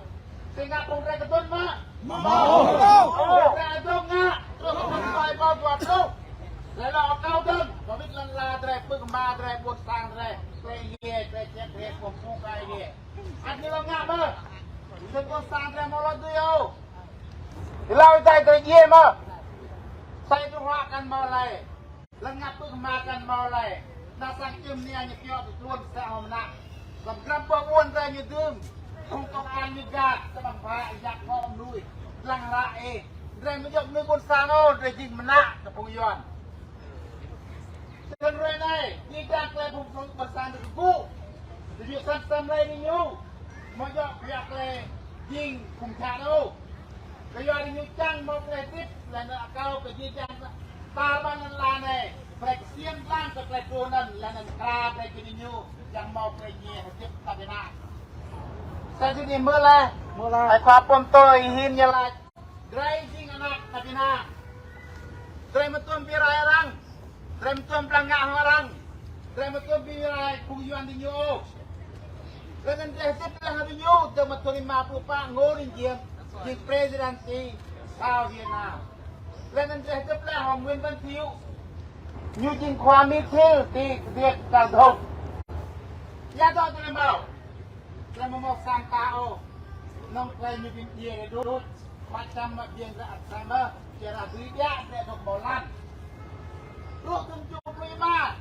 Sĭt ngă phung drơi kơdŭn mơ̆? Mơ̆. Phung drơi adŭng ngă, truh thun dua rơbâo dua pluh. Drơi lŏ akâo dơ̆ng, kơ wĭt lăn ala drơi, pơkơhma̱l drơi, ƀuôn sang drơi, drơi yê, drơi čĕk, drơi pơpŭ kơ Aê Diê. Ăt ñu lŏ ngă mơ̆? Sĭt ƀuôn sang drơi mơ̆ lŏ dưi ôh. Hlâo ih dai drơi djiê mơ̆? Sa ih tŭ hruă kăn mơ̆ lei. Lăng ngă pơkơhma̱l kăn mơ̆ lei. Ană sang čưm anai ñu kiăo tui tluôn sa hŏm ană. Lăm grăm ƀuh ƀuôn drơi ñu dưm. Phung kông an ñu gak, sa ƀăng bă, yak kŏ mnuih. Lăng hră ih. Drơi mơ̆ djŏp mnuih ƀuôn sang ôh, drơi jing mơnă kơ phung Yuan. Tơdang hrơi anai, ih djă klei phung ƀuôn sang drơi kơgŭ. Tơjuh săn săn lei ñu. Mơ̆ djŏ pioh klei jing phung čar ôh. Kơ yua ñu čang mơ̆ klei hơdip, lĕ anŭn akâo kơ jih jang tar ƀar lŏn tơnah anai. Brơi kơsĭm lăng kơ klei truh anŭn, lĕ anŭn kra brơi kơ ñu, čang mơ̆ klei ñe hơdip tap ƀiă. Sa čô ñu mơ̆ lĕ, mơ̆ lĕ. Ai khua pơm tơ ih hin ñu laĭ. Drơi jing ană tap ƀiă. Drơi mơ̆ tuôm bi rai arăng. Drơi mơ̆ tuôm blang ngă hăng arăng. Drơi mơ̆ tuôm bi rai phung Yuan diñu ôh. Lĕ anŭn drơi hơdip lăng hăng diñu, dơ̆ng mơ̆ thun rơma pluh pă Ngô Đình Diệm, jing president ti South Vietnam. Lĕ anŭn drơi hơdip lăng hăng Nguyễn Văn Thiệu, ñu jing khua Mi Thiel ti Việt Nam. Yua dŏ tơlơi mâo. Lĕ mơ̆ mơ̆ sang ta ôh. Nŏng klei ñu bin djiê rơđŭt. Mă čăm mă biêng ră ăt sa mơ̆. Či ră dưi biă, drơi dŏ ƀơi lăn. Truh thun tơjuh pluh rơma.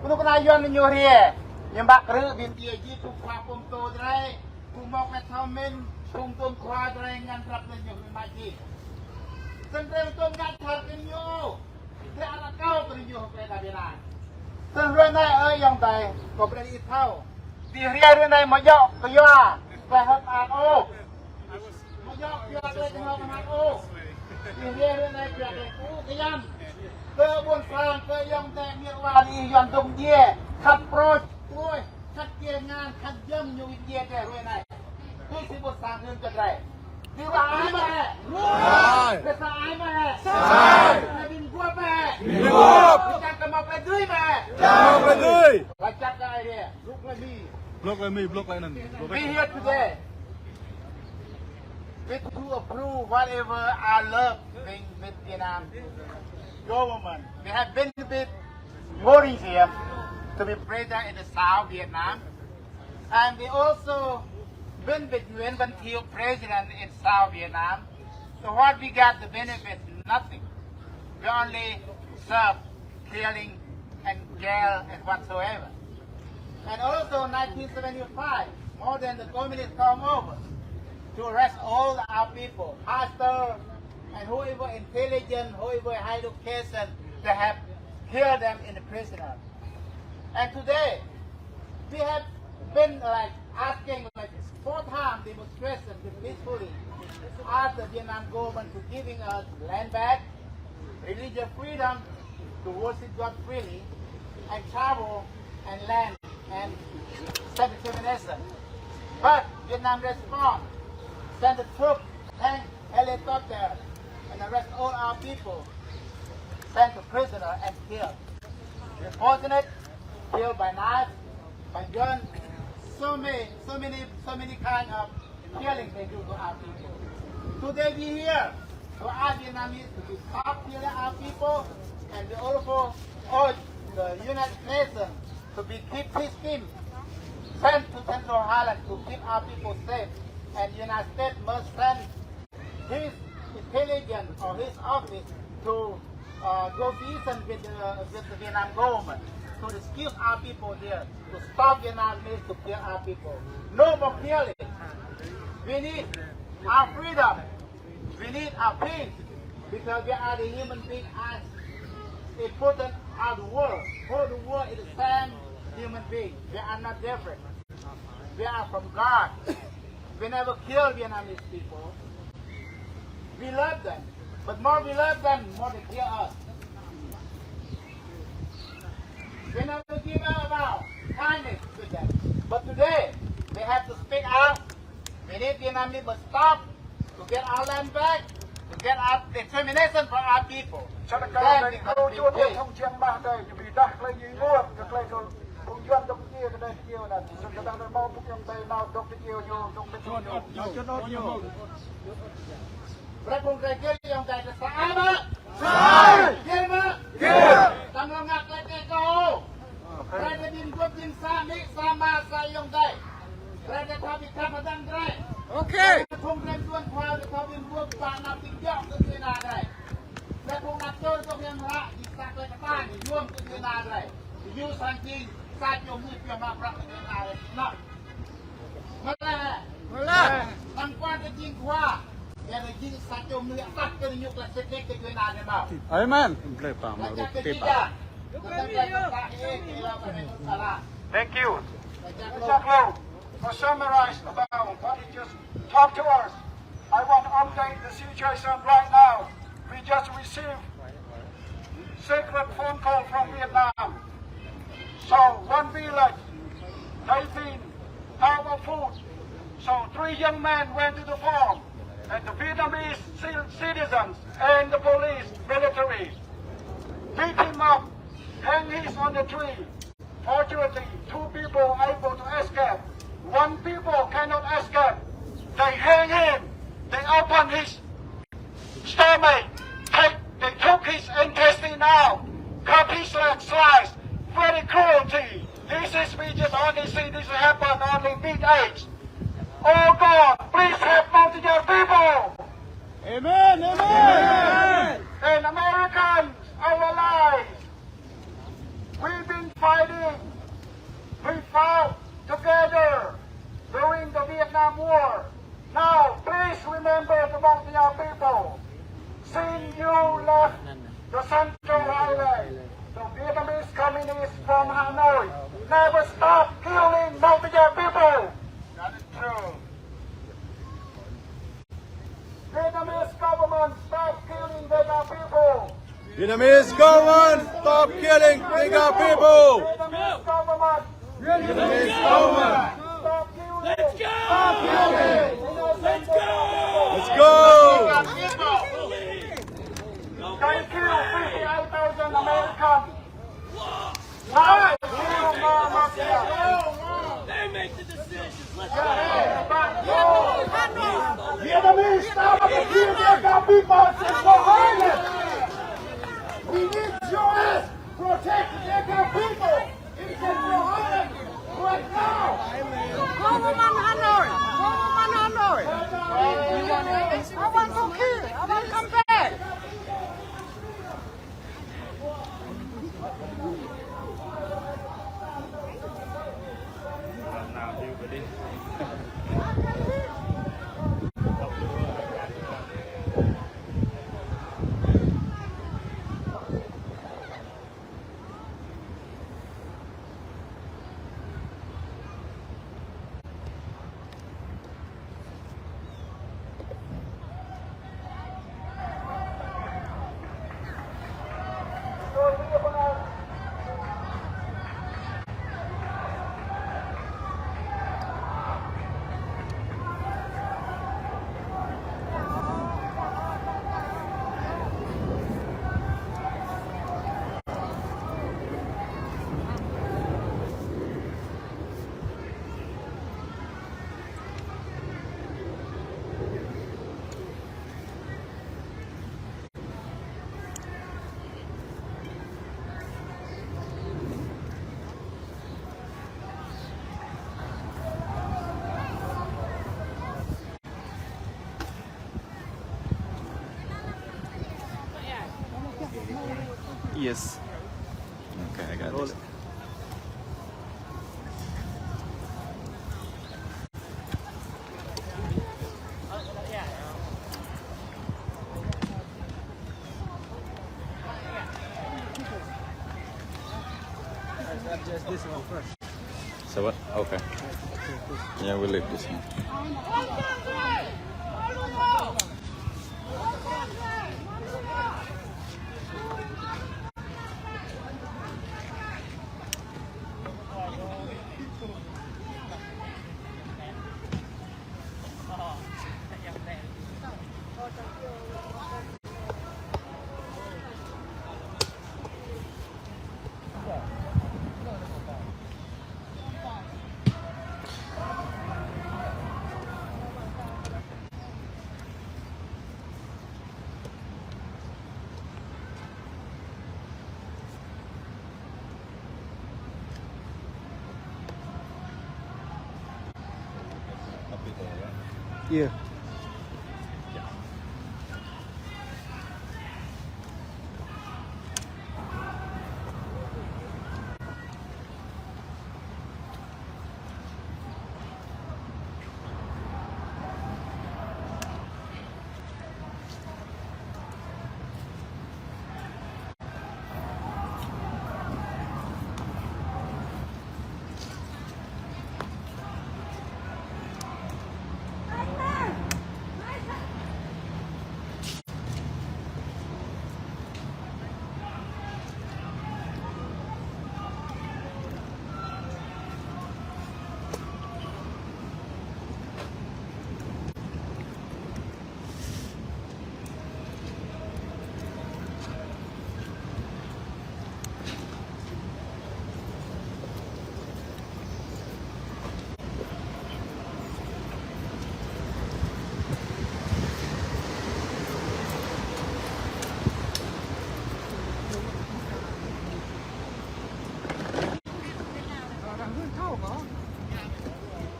Kơnuk kơna Yuan ñu hriê. Ñu mă krư̆ bin djiê jih phung khua pơm tơ drơi. Phung mơ̆ klei thâo mĭn, phung tuôm khua drơi ngăn drăp anŭn ñu hriê mă jih. Snăn drơi tuôm ngă čar kơ ñu. Drơi ăt akâo kơ ñu hăng klei tap ƀiă. Tơdang hrơi anai ơi ayŏng adơi, kâo brơi ih thâo. Ih hriê hrơi anai mơ̆ djŏ kơ yua klei hơ̆k mơak ôh. Mơ̆ djŏ kơ yua klei kơnơ̆ng mơak ôh. Ih hriê hrơi anai kơ yua klei kơkuh kơyăm. Kơ ƀuôn sang, kơ ayŏng adơi, miêt wa ih Yuan dŏng djiê. Khăt prôč, prôč, khăt kiê ngăn, khăt jăm ñu ih djiê tơ hrơi anai. Tui si ƀuôn sang hưn kơ drơi. Ƀing ta ai mơ̆ hĕ? Ai. Ƀing ta ai mơ̆ hĕ? Ai. Ƀing ta ƀing guôp mơ̆ hĕ? Ƀing guôp. Ƀing ta kơ mă pơdơi mơ̆ hĕ? Mă pơdơi. Laĭ čăk kơ Aê Diê. Blŏk lĕ mi. Blŏk lĕ mi, blŏk lĕ anŭn. Blŏk lĕ. We here today. We to approve whatever our love being with Vietnam government. We have been with Ngô Đình Diệm to be president in the South Vietnam. And we also been with Nguyen Van Thieu president in South Vietnam. So what we got the benefit? Nothing. We only serve, killing and jail and whatsoever. And also nineteen seventy-five, more than the communists come over to arrest all our people, pastor and whoever intelligent, whoever high education, they have killed them in the prisoner. And today, we have been, like, asking, like, four times demonstration peacefully, ask the Vietnam government to giving us land back, religious freedom to worship God freely, and travel and land and self-determination. But Vietnam respond, send the troop, tank, helicopter, and arrest all our people, send to prisoner and kill. Unfortunate, killed by knife, by gun, so many, so many, so many kind of killing they do to our people. Today we here to ask Vietnamese to be stop killing our people, and we also urge the United Nations to be keep peace team sent to Central Highland to keep our people safe, and United States must send his intelligence or his office to, uh, negotiation with the, with the Vietnam government to rescue our people here, to stop Vietnamese to kill our people. No more killing. We need our freedom. We need our peace because we are the human being as important as the world. Whole the world is the same human being. We are not different. We are from God. We never kill Vietnamese people. We love them. But more we love them, more they kill us. We never give up our kindness to them. But today, we have to speak out. We need Vietnamese to stop, to get our land back, to get our determination for our people. Sa tơkal dai kâo čuh ƀuh thông tin mơ̆ng dai, ñu ƀu dah tơlơi ñu ƀuh, kơ tơlơi kơ phung Yuan dŏ djai kơ dai djai anŭn. Sĭt kơ dang dai mơ̆ ƀuh yang dai nao dŏ djai ñu, dŏ djai ñu. Brơi phung dai djai yang dai kơ sa mơ̆? Sa. Djai mơ̆? Djai. Tơlơi ngă tơlơi kơ kâo. Brơi kơ ƀing gơp ƀing sa mĭ sa mă sa ayŏng adơi. Brơi kơ thâo ƀing khăp hơdăng brơi. Ok. Brơi kơ phung rem tuan khua kơ thâo ƀing gơp pă nao ƀing jŏk kơ djuai ania brơi. Brơi phung năp tơl kơ yang hlak, ƀing sa klei kơtang, yuôm kơ djuai ania brơi. Yua sang jing, sa čô mơnuih pioh mă prăk kơ djuai ania brơi. Nao. Mơ̆ lĕ. Mơ̆ lĕ. Năng kuan kơ jing khua. Amen. Thank you. Exactly. To summarize about what he just talked to us, I want to update the situation right now. We just received secret phone call from Vietnam. So one village, they've been out of food. So three young men went to the farm, and the Vietnamese ci-, citizens and the police, military, beat him up, hang him on the tree. Fortunately, two people able to escape. One people cannot escape. They hang him. They open his stomach. Take, they took his intestine out. Cut his leg slice. Very cruelty. This is, we just only see this happen only mid age. Oh God, please help Montagnard people. Amen, amen. And Americans, our allies, we've been fighting. We fought together during the Vietnam War. Now, please remember the Montagnard people. Since you left the Central Highway, the Vietnamese communists from Hanoi never stop killing Montagnard people. That is true. Vietnamese government, stop killing Degar people. Vietnamese government, stop killing Degar people. Vietnamese government. Vietnamese government. Stop killing. Let's go. Stop killing. Let's go. Let's go. Thank you, fifty-eight thousand Americans. They make the decisions. Let's go. Vietnamese, stop the kill Degar people in Rohingya. We need U S protect Degar people in Rohingya right now. Government Hanoi, government Hanoi. I want to kill, I want to come back. Yes. Okay, I got this. So what? Okay. Yeah, we'll leave this one. Iya.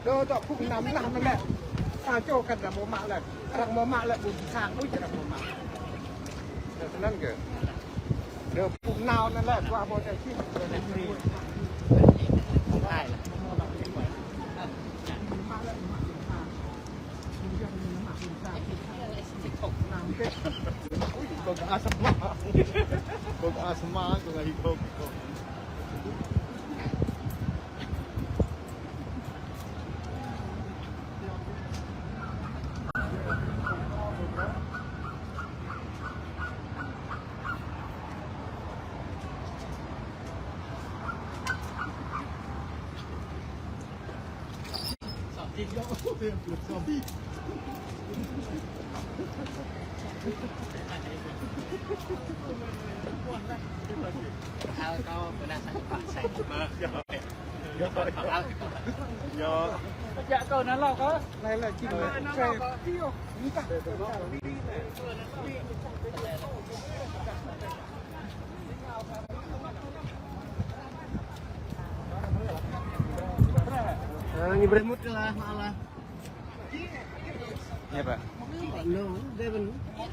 Dŏ, dŏ, phung anŭn lah mơ̆n lĕ. Sa čô kăn arăng mơ̆ mă lĕ. Arăng mơ̆ mă lĕ, ƀu sang đôč arăng mơ̆ mă. Dŏ, tơnăn kơ. Dŏ, phung anŭn lĕ, dua ƀô̆ tơlơi čih. Kông asma. Kông asma, kông ahi kông. Ñu brơi mŭt lah, malah. Ñu brơi.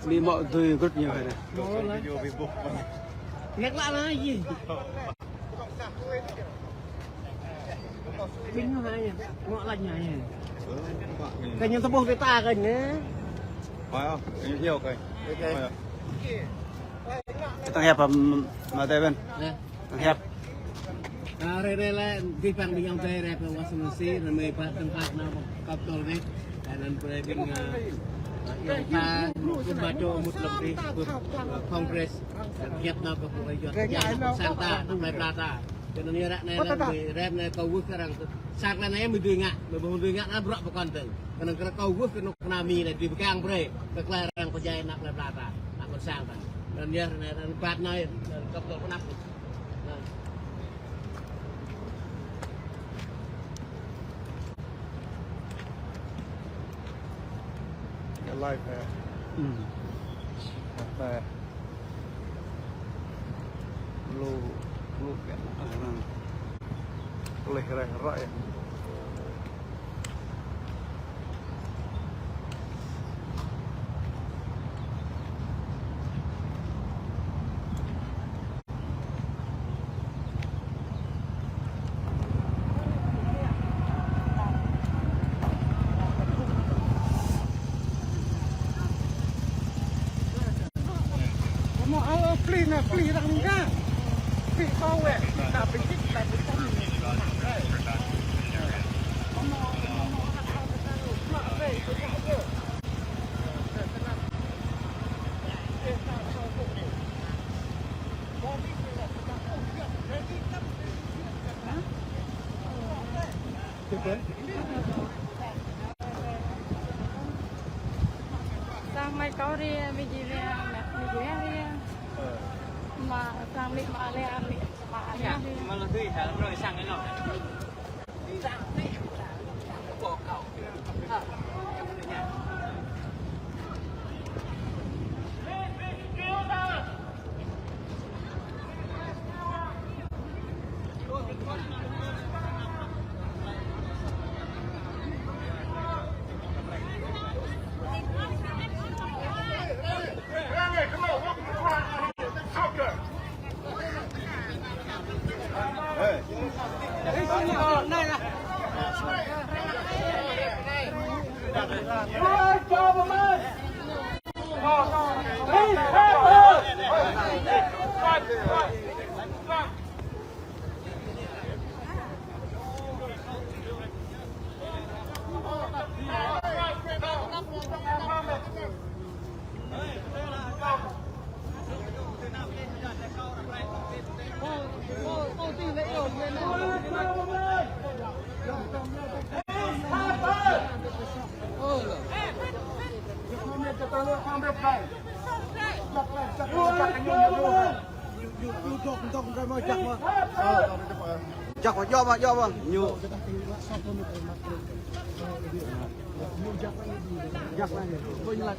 Ñu mă tui group ñu hă. Ñu lăi lah yơh. Ƀing ñu hă ñu. Ñu lăi ñu hă ñu. Kơ ñu tơƀuh pơtă kơ ñu. Tơ̆ng hiăp hă, mă tơi ƀĕn. Tơ̆ng hiăp. Hrơi anai lĕ, dih păng ƀing ayŏng adơi rai pơ Washington D C, anŭn mơi pơ tempat anŭn kăp tơl anai. Anŭn brơi ƀing, ơ, ayŏng ta, ƀu mă čô mŭt lăm dih, ƀu, ơ, Congress. Hiăp anŭn kơ pơlai juăt. Anŭn sang ta, anŭn plei pla ta. Anŭn yơh ră anai lĕ, mơi rai anai kâo wơ̆t kơ arăng. Sang anai mơi dưi ngă, mơi ƀu dưi ngă anŭn bruă pơkŏn tơ̆ng. Kơnơ̆ng kơ kâo wơ̆t kơ anŭn kơ ană mi anai, dưi pơgang brơi. Kơ tơlơi arăng pơdjai ană plei pla ta. Ană kơ sang ta. Anŭn yơh, anai, anŭn bat anai, anŭn kăp tơl pơnăp. Cái live này. Ừ. Live này. Lu, lu cái. À, vâng. Live này, rồi. Sang mai kâo ri, mi ji ri, mi ji ri. Mă sang mi mă le, mi mă le. Mă le tui hă, brơi sang anŭn. Jăk mơ̆, djơ̆ mơ̆, djơ̆ mơ̆. Ñu. Jăk mơ̆.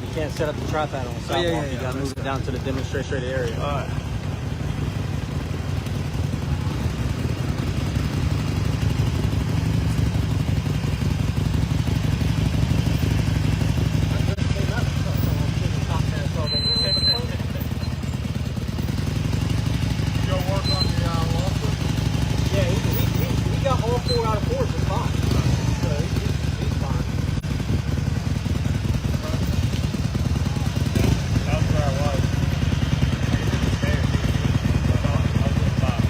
You can't set up the tripod on the sidewalk. Oh, yeah, yeah, yeah. You gotta move it down to the demonstration area. All right. Y'all work on the, uh, wall? Yeah, he, he, he, he got all four out of four just fine. So he, he, he's fine. That's where I was. I could do the stairs. I was, I was on top.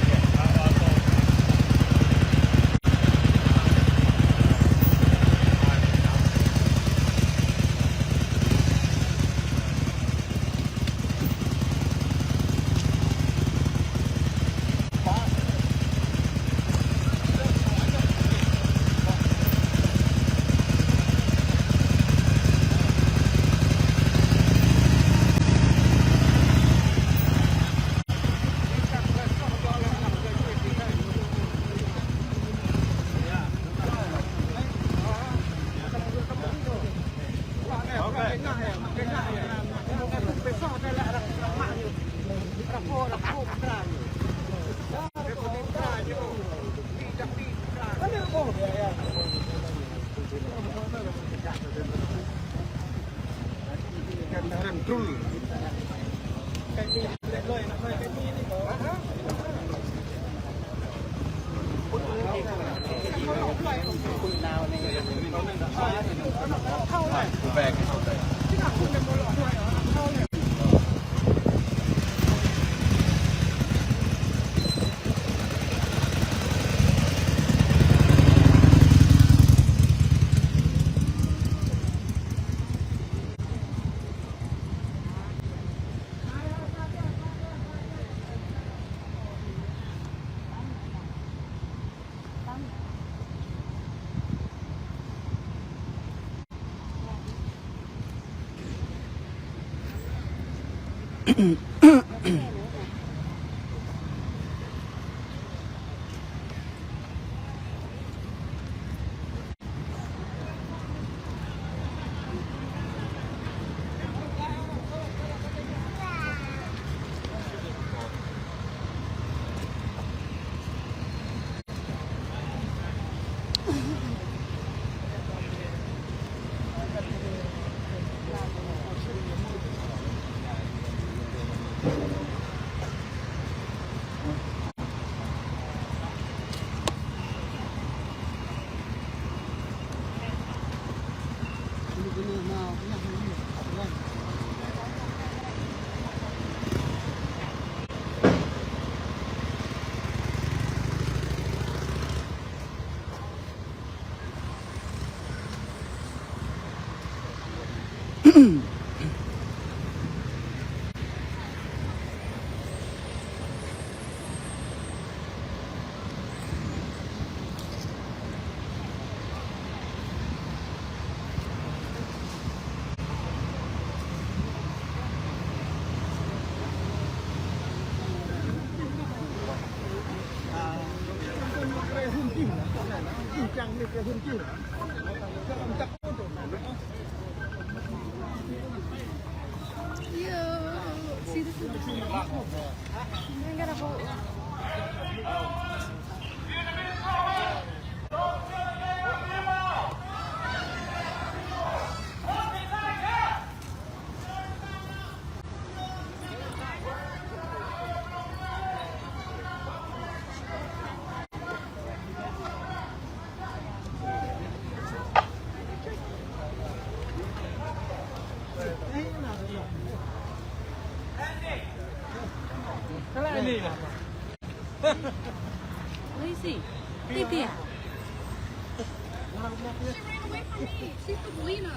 Yeah, I, I was on top. Where is he? Titi ah? She ran away from me. She's with Lena.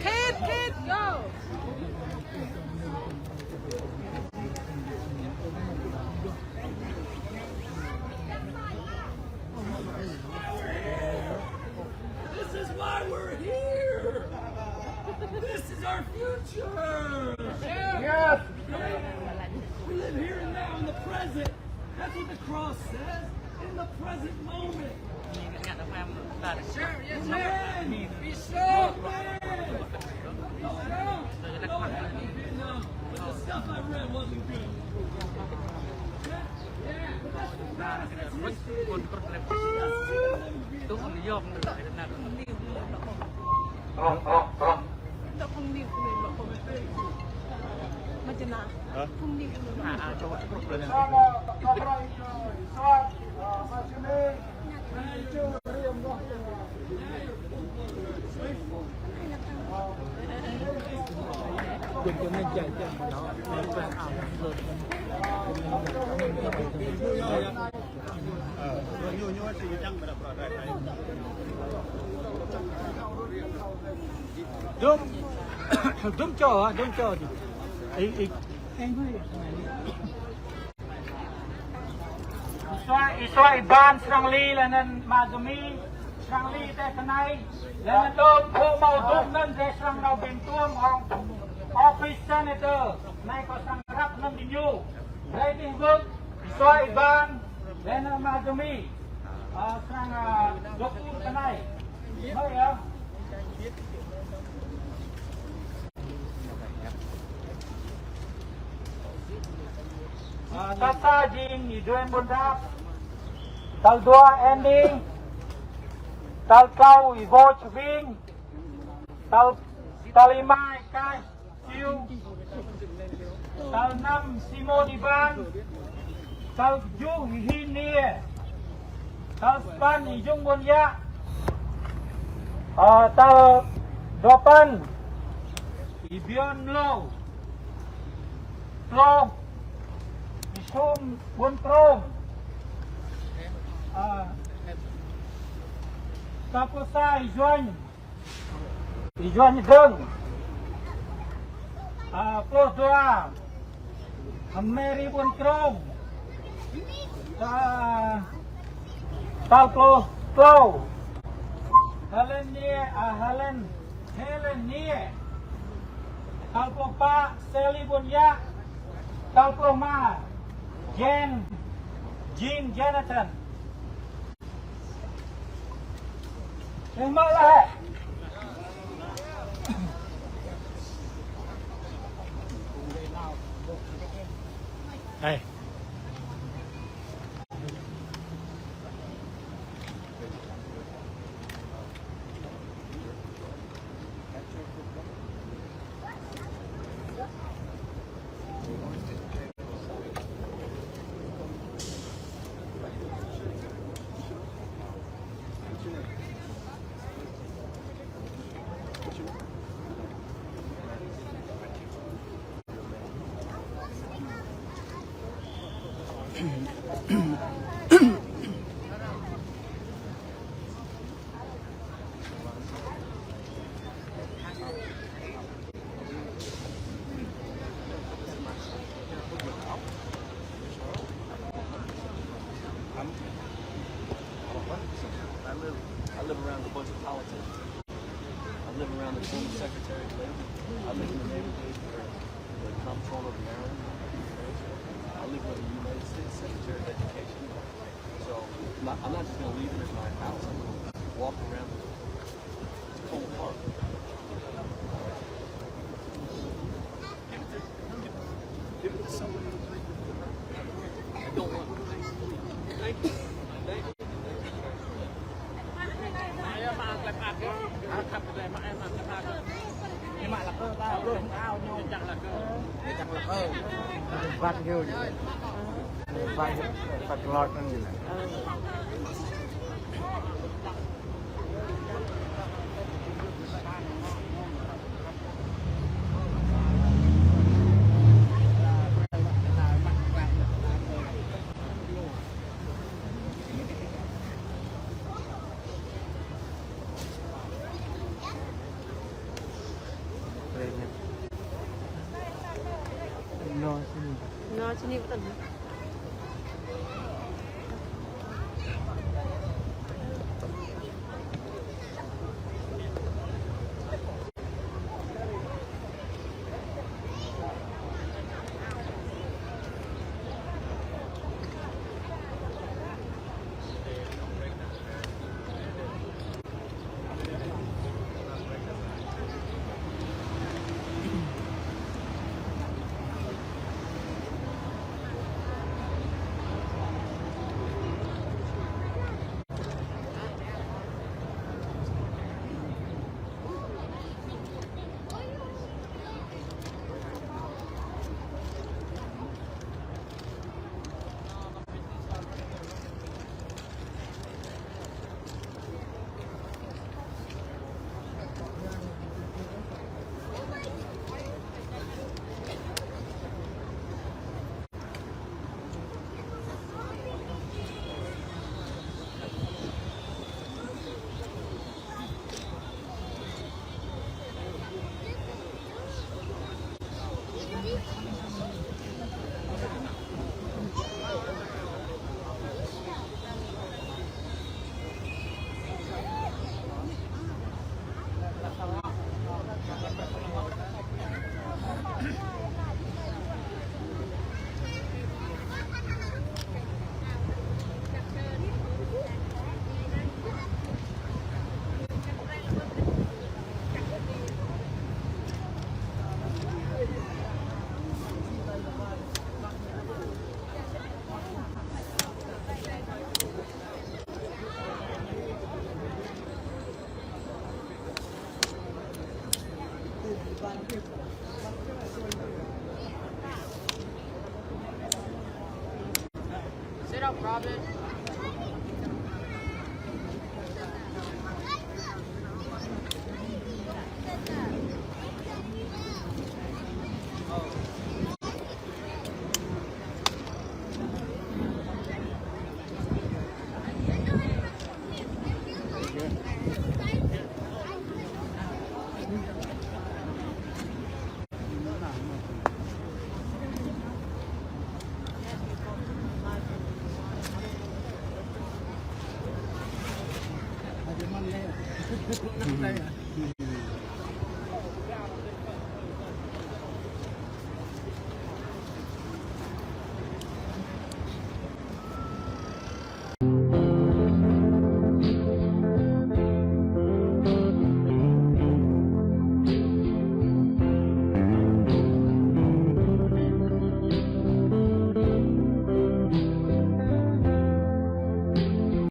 Kid, kid, go! This is why we're here. This is our future. Yes. We live here and now in the present. That's what the cross says. In the present moment. Sure, yes, sir. Amen. Be sure. Amen. No, no, no, no, no, no. But the stuff I read wasn't good. Yeah, but that's the past. That's history. Hah? Dum, dum čô, dum čô. Ih, ih. Ih sua, ih sua ih ban srăng li, laih anŭn mă gơmơi srăng li tơ kơnai, laih anŭn dŏ pô hmâo dum anŭn rai srăng nao ƀing tuôm hăng office senator, anai kâo srăng răp anŭn ƀing ñu. Rai tih wơ̆t, ih sua ih ban, laih anŭn mă gơmơi, ơ, srăng, ơ, dŏ pơ kơnai. Hmâo yơh. Ơ, tal sa jing Ih Duên Ƀuôn Dap. Tal dua Andy. Tal klâo Ih Vô Čving. Tal, tal rơma Ih Kai Siu. Tal năm Simon Iban. Tal tơjuh Ih Hin Niê. Tal sapăn Ih Jung Ƀuôn Yă. Ơ, tal duapăn Ih Biôn Mlô. Klâo Ih Sum Ƀuôn Krông. Ơ, tal pluh sa Ih Yuan Ih Yuan Dơ̆ng. Ơ, pluh dua Mary Ƀuôn Krông. Ơ, tal pluh klâo Helen Niê, ơ, Helen, Helen Niê. Tal pluh pă Sally Ƀuôn Yă. Tal pluh rơma Jen, Jean Jonathan. Ih mă laih. Ê. I live, I live around a bunch of politics. I live around the former Secretary of Labor. I live in a neighborhood where the comptroller of Maryland, I live with the United States Secretary of Education. So I'm not, I'm not just gonna leave it as my house. I'm gonna walk around the Cole Park. Give it to, give it to somebody. I don't want it. Thank you. Thank you. Sit up, Robin.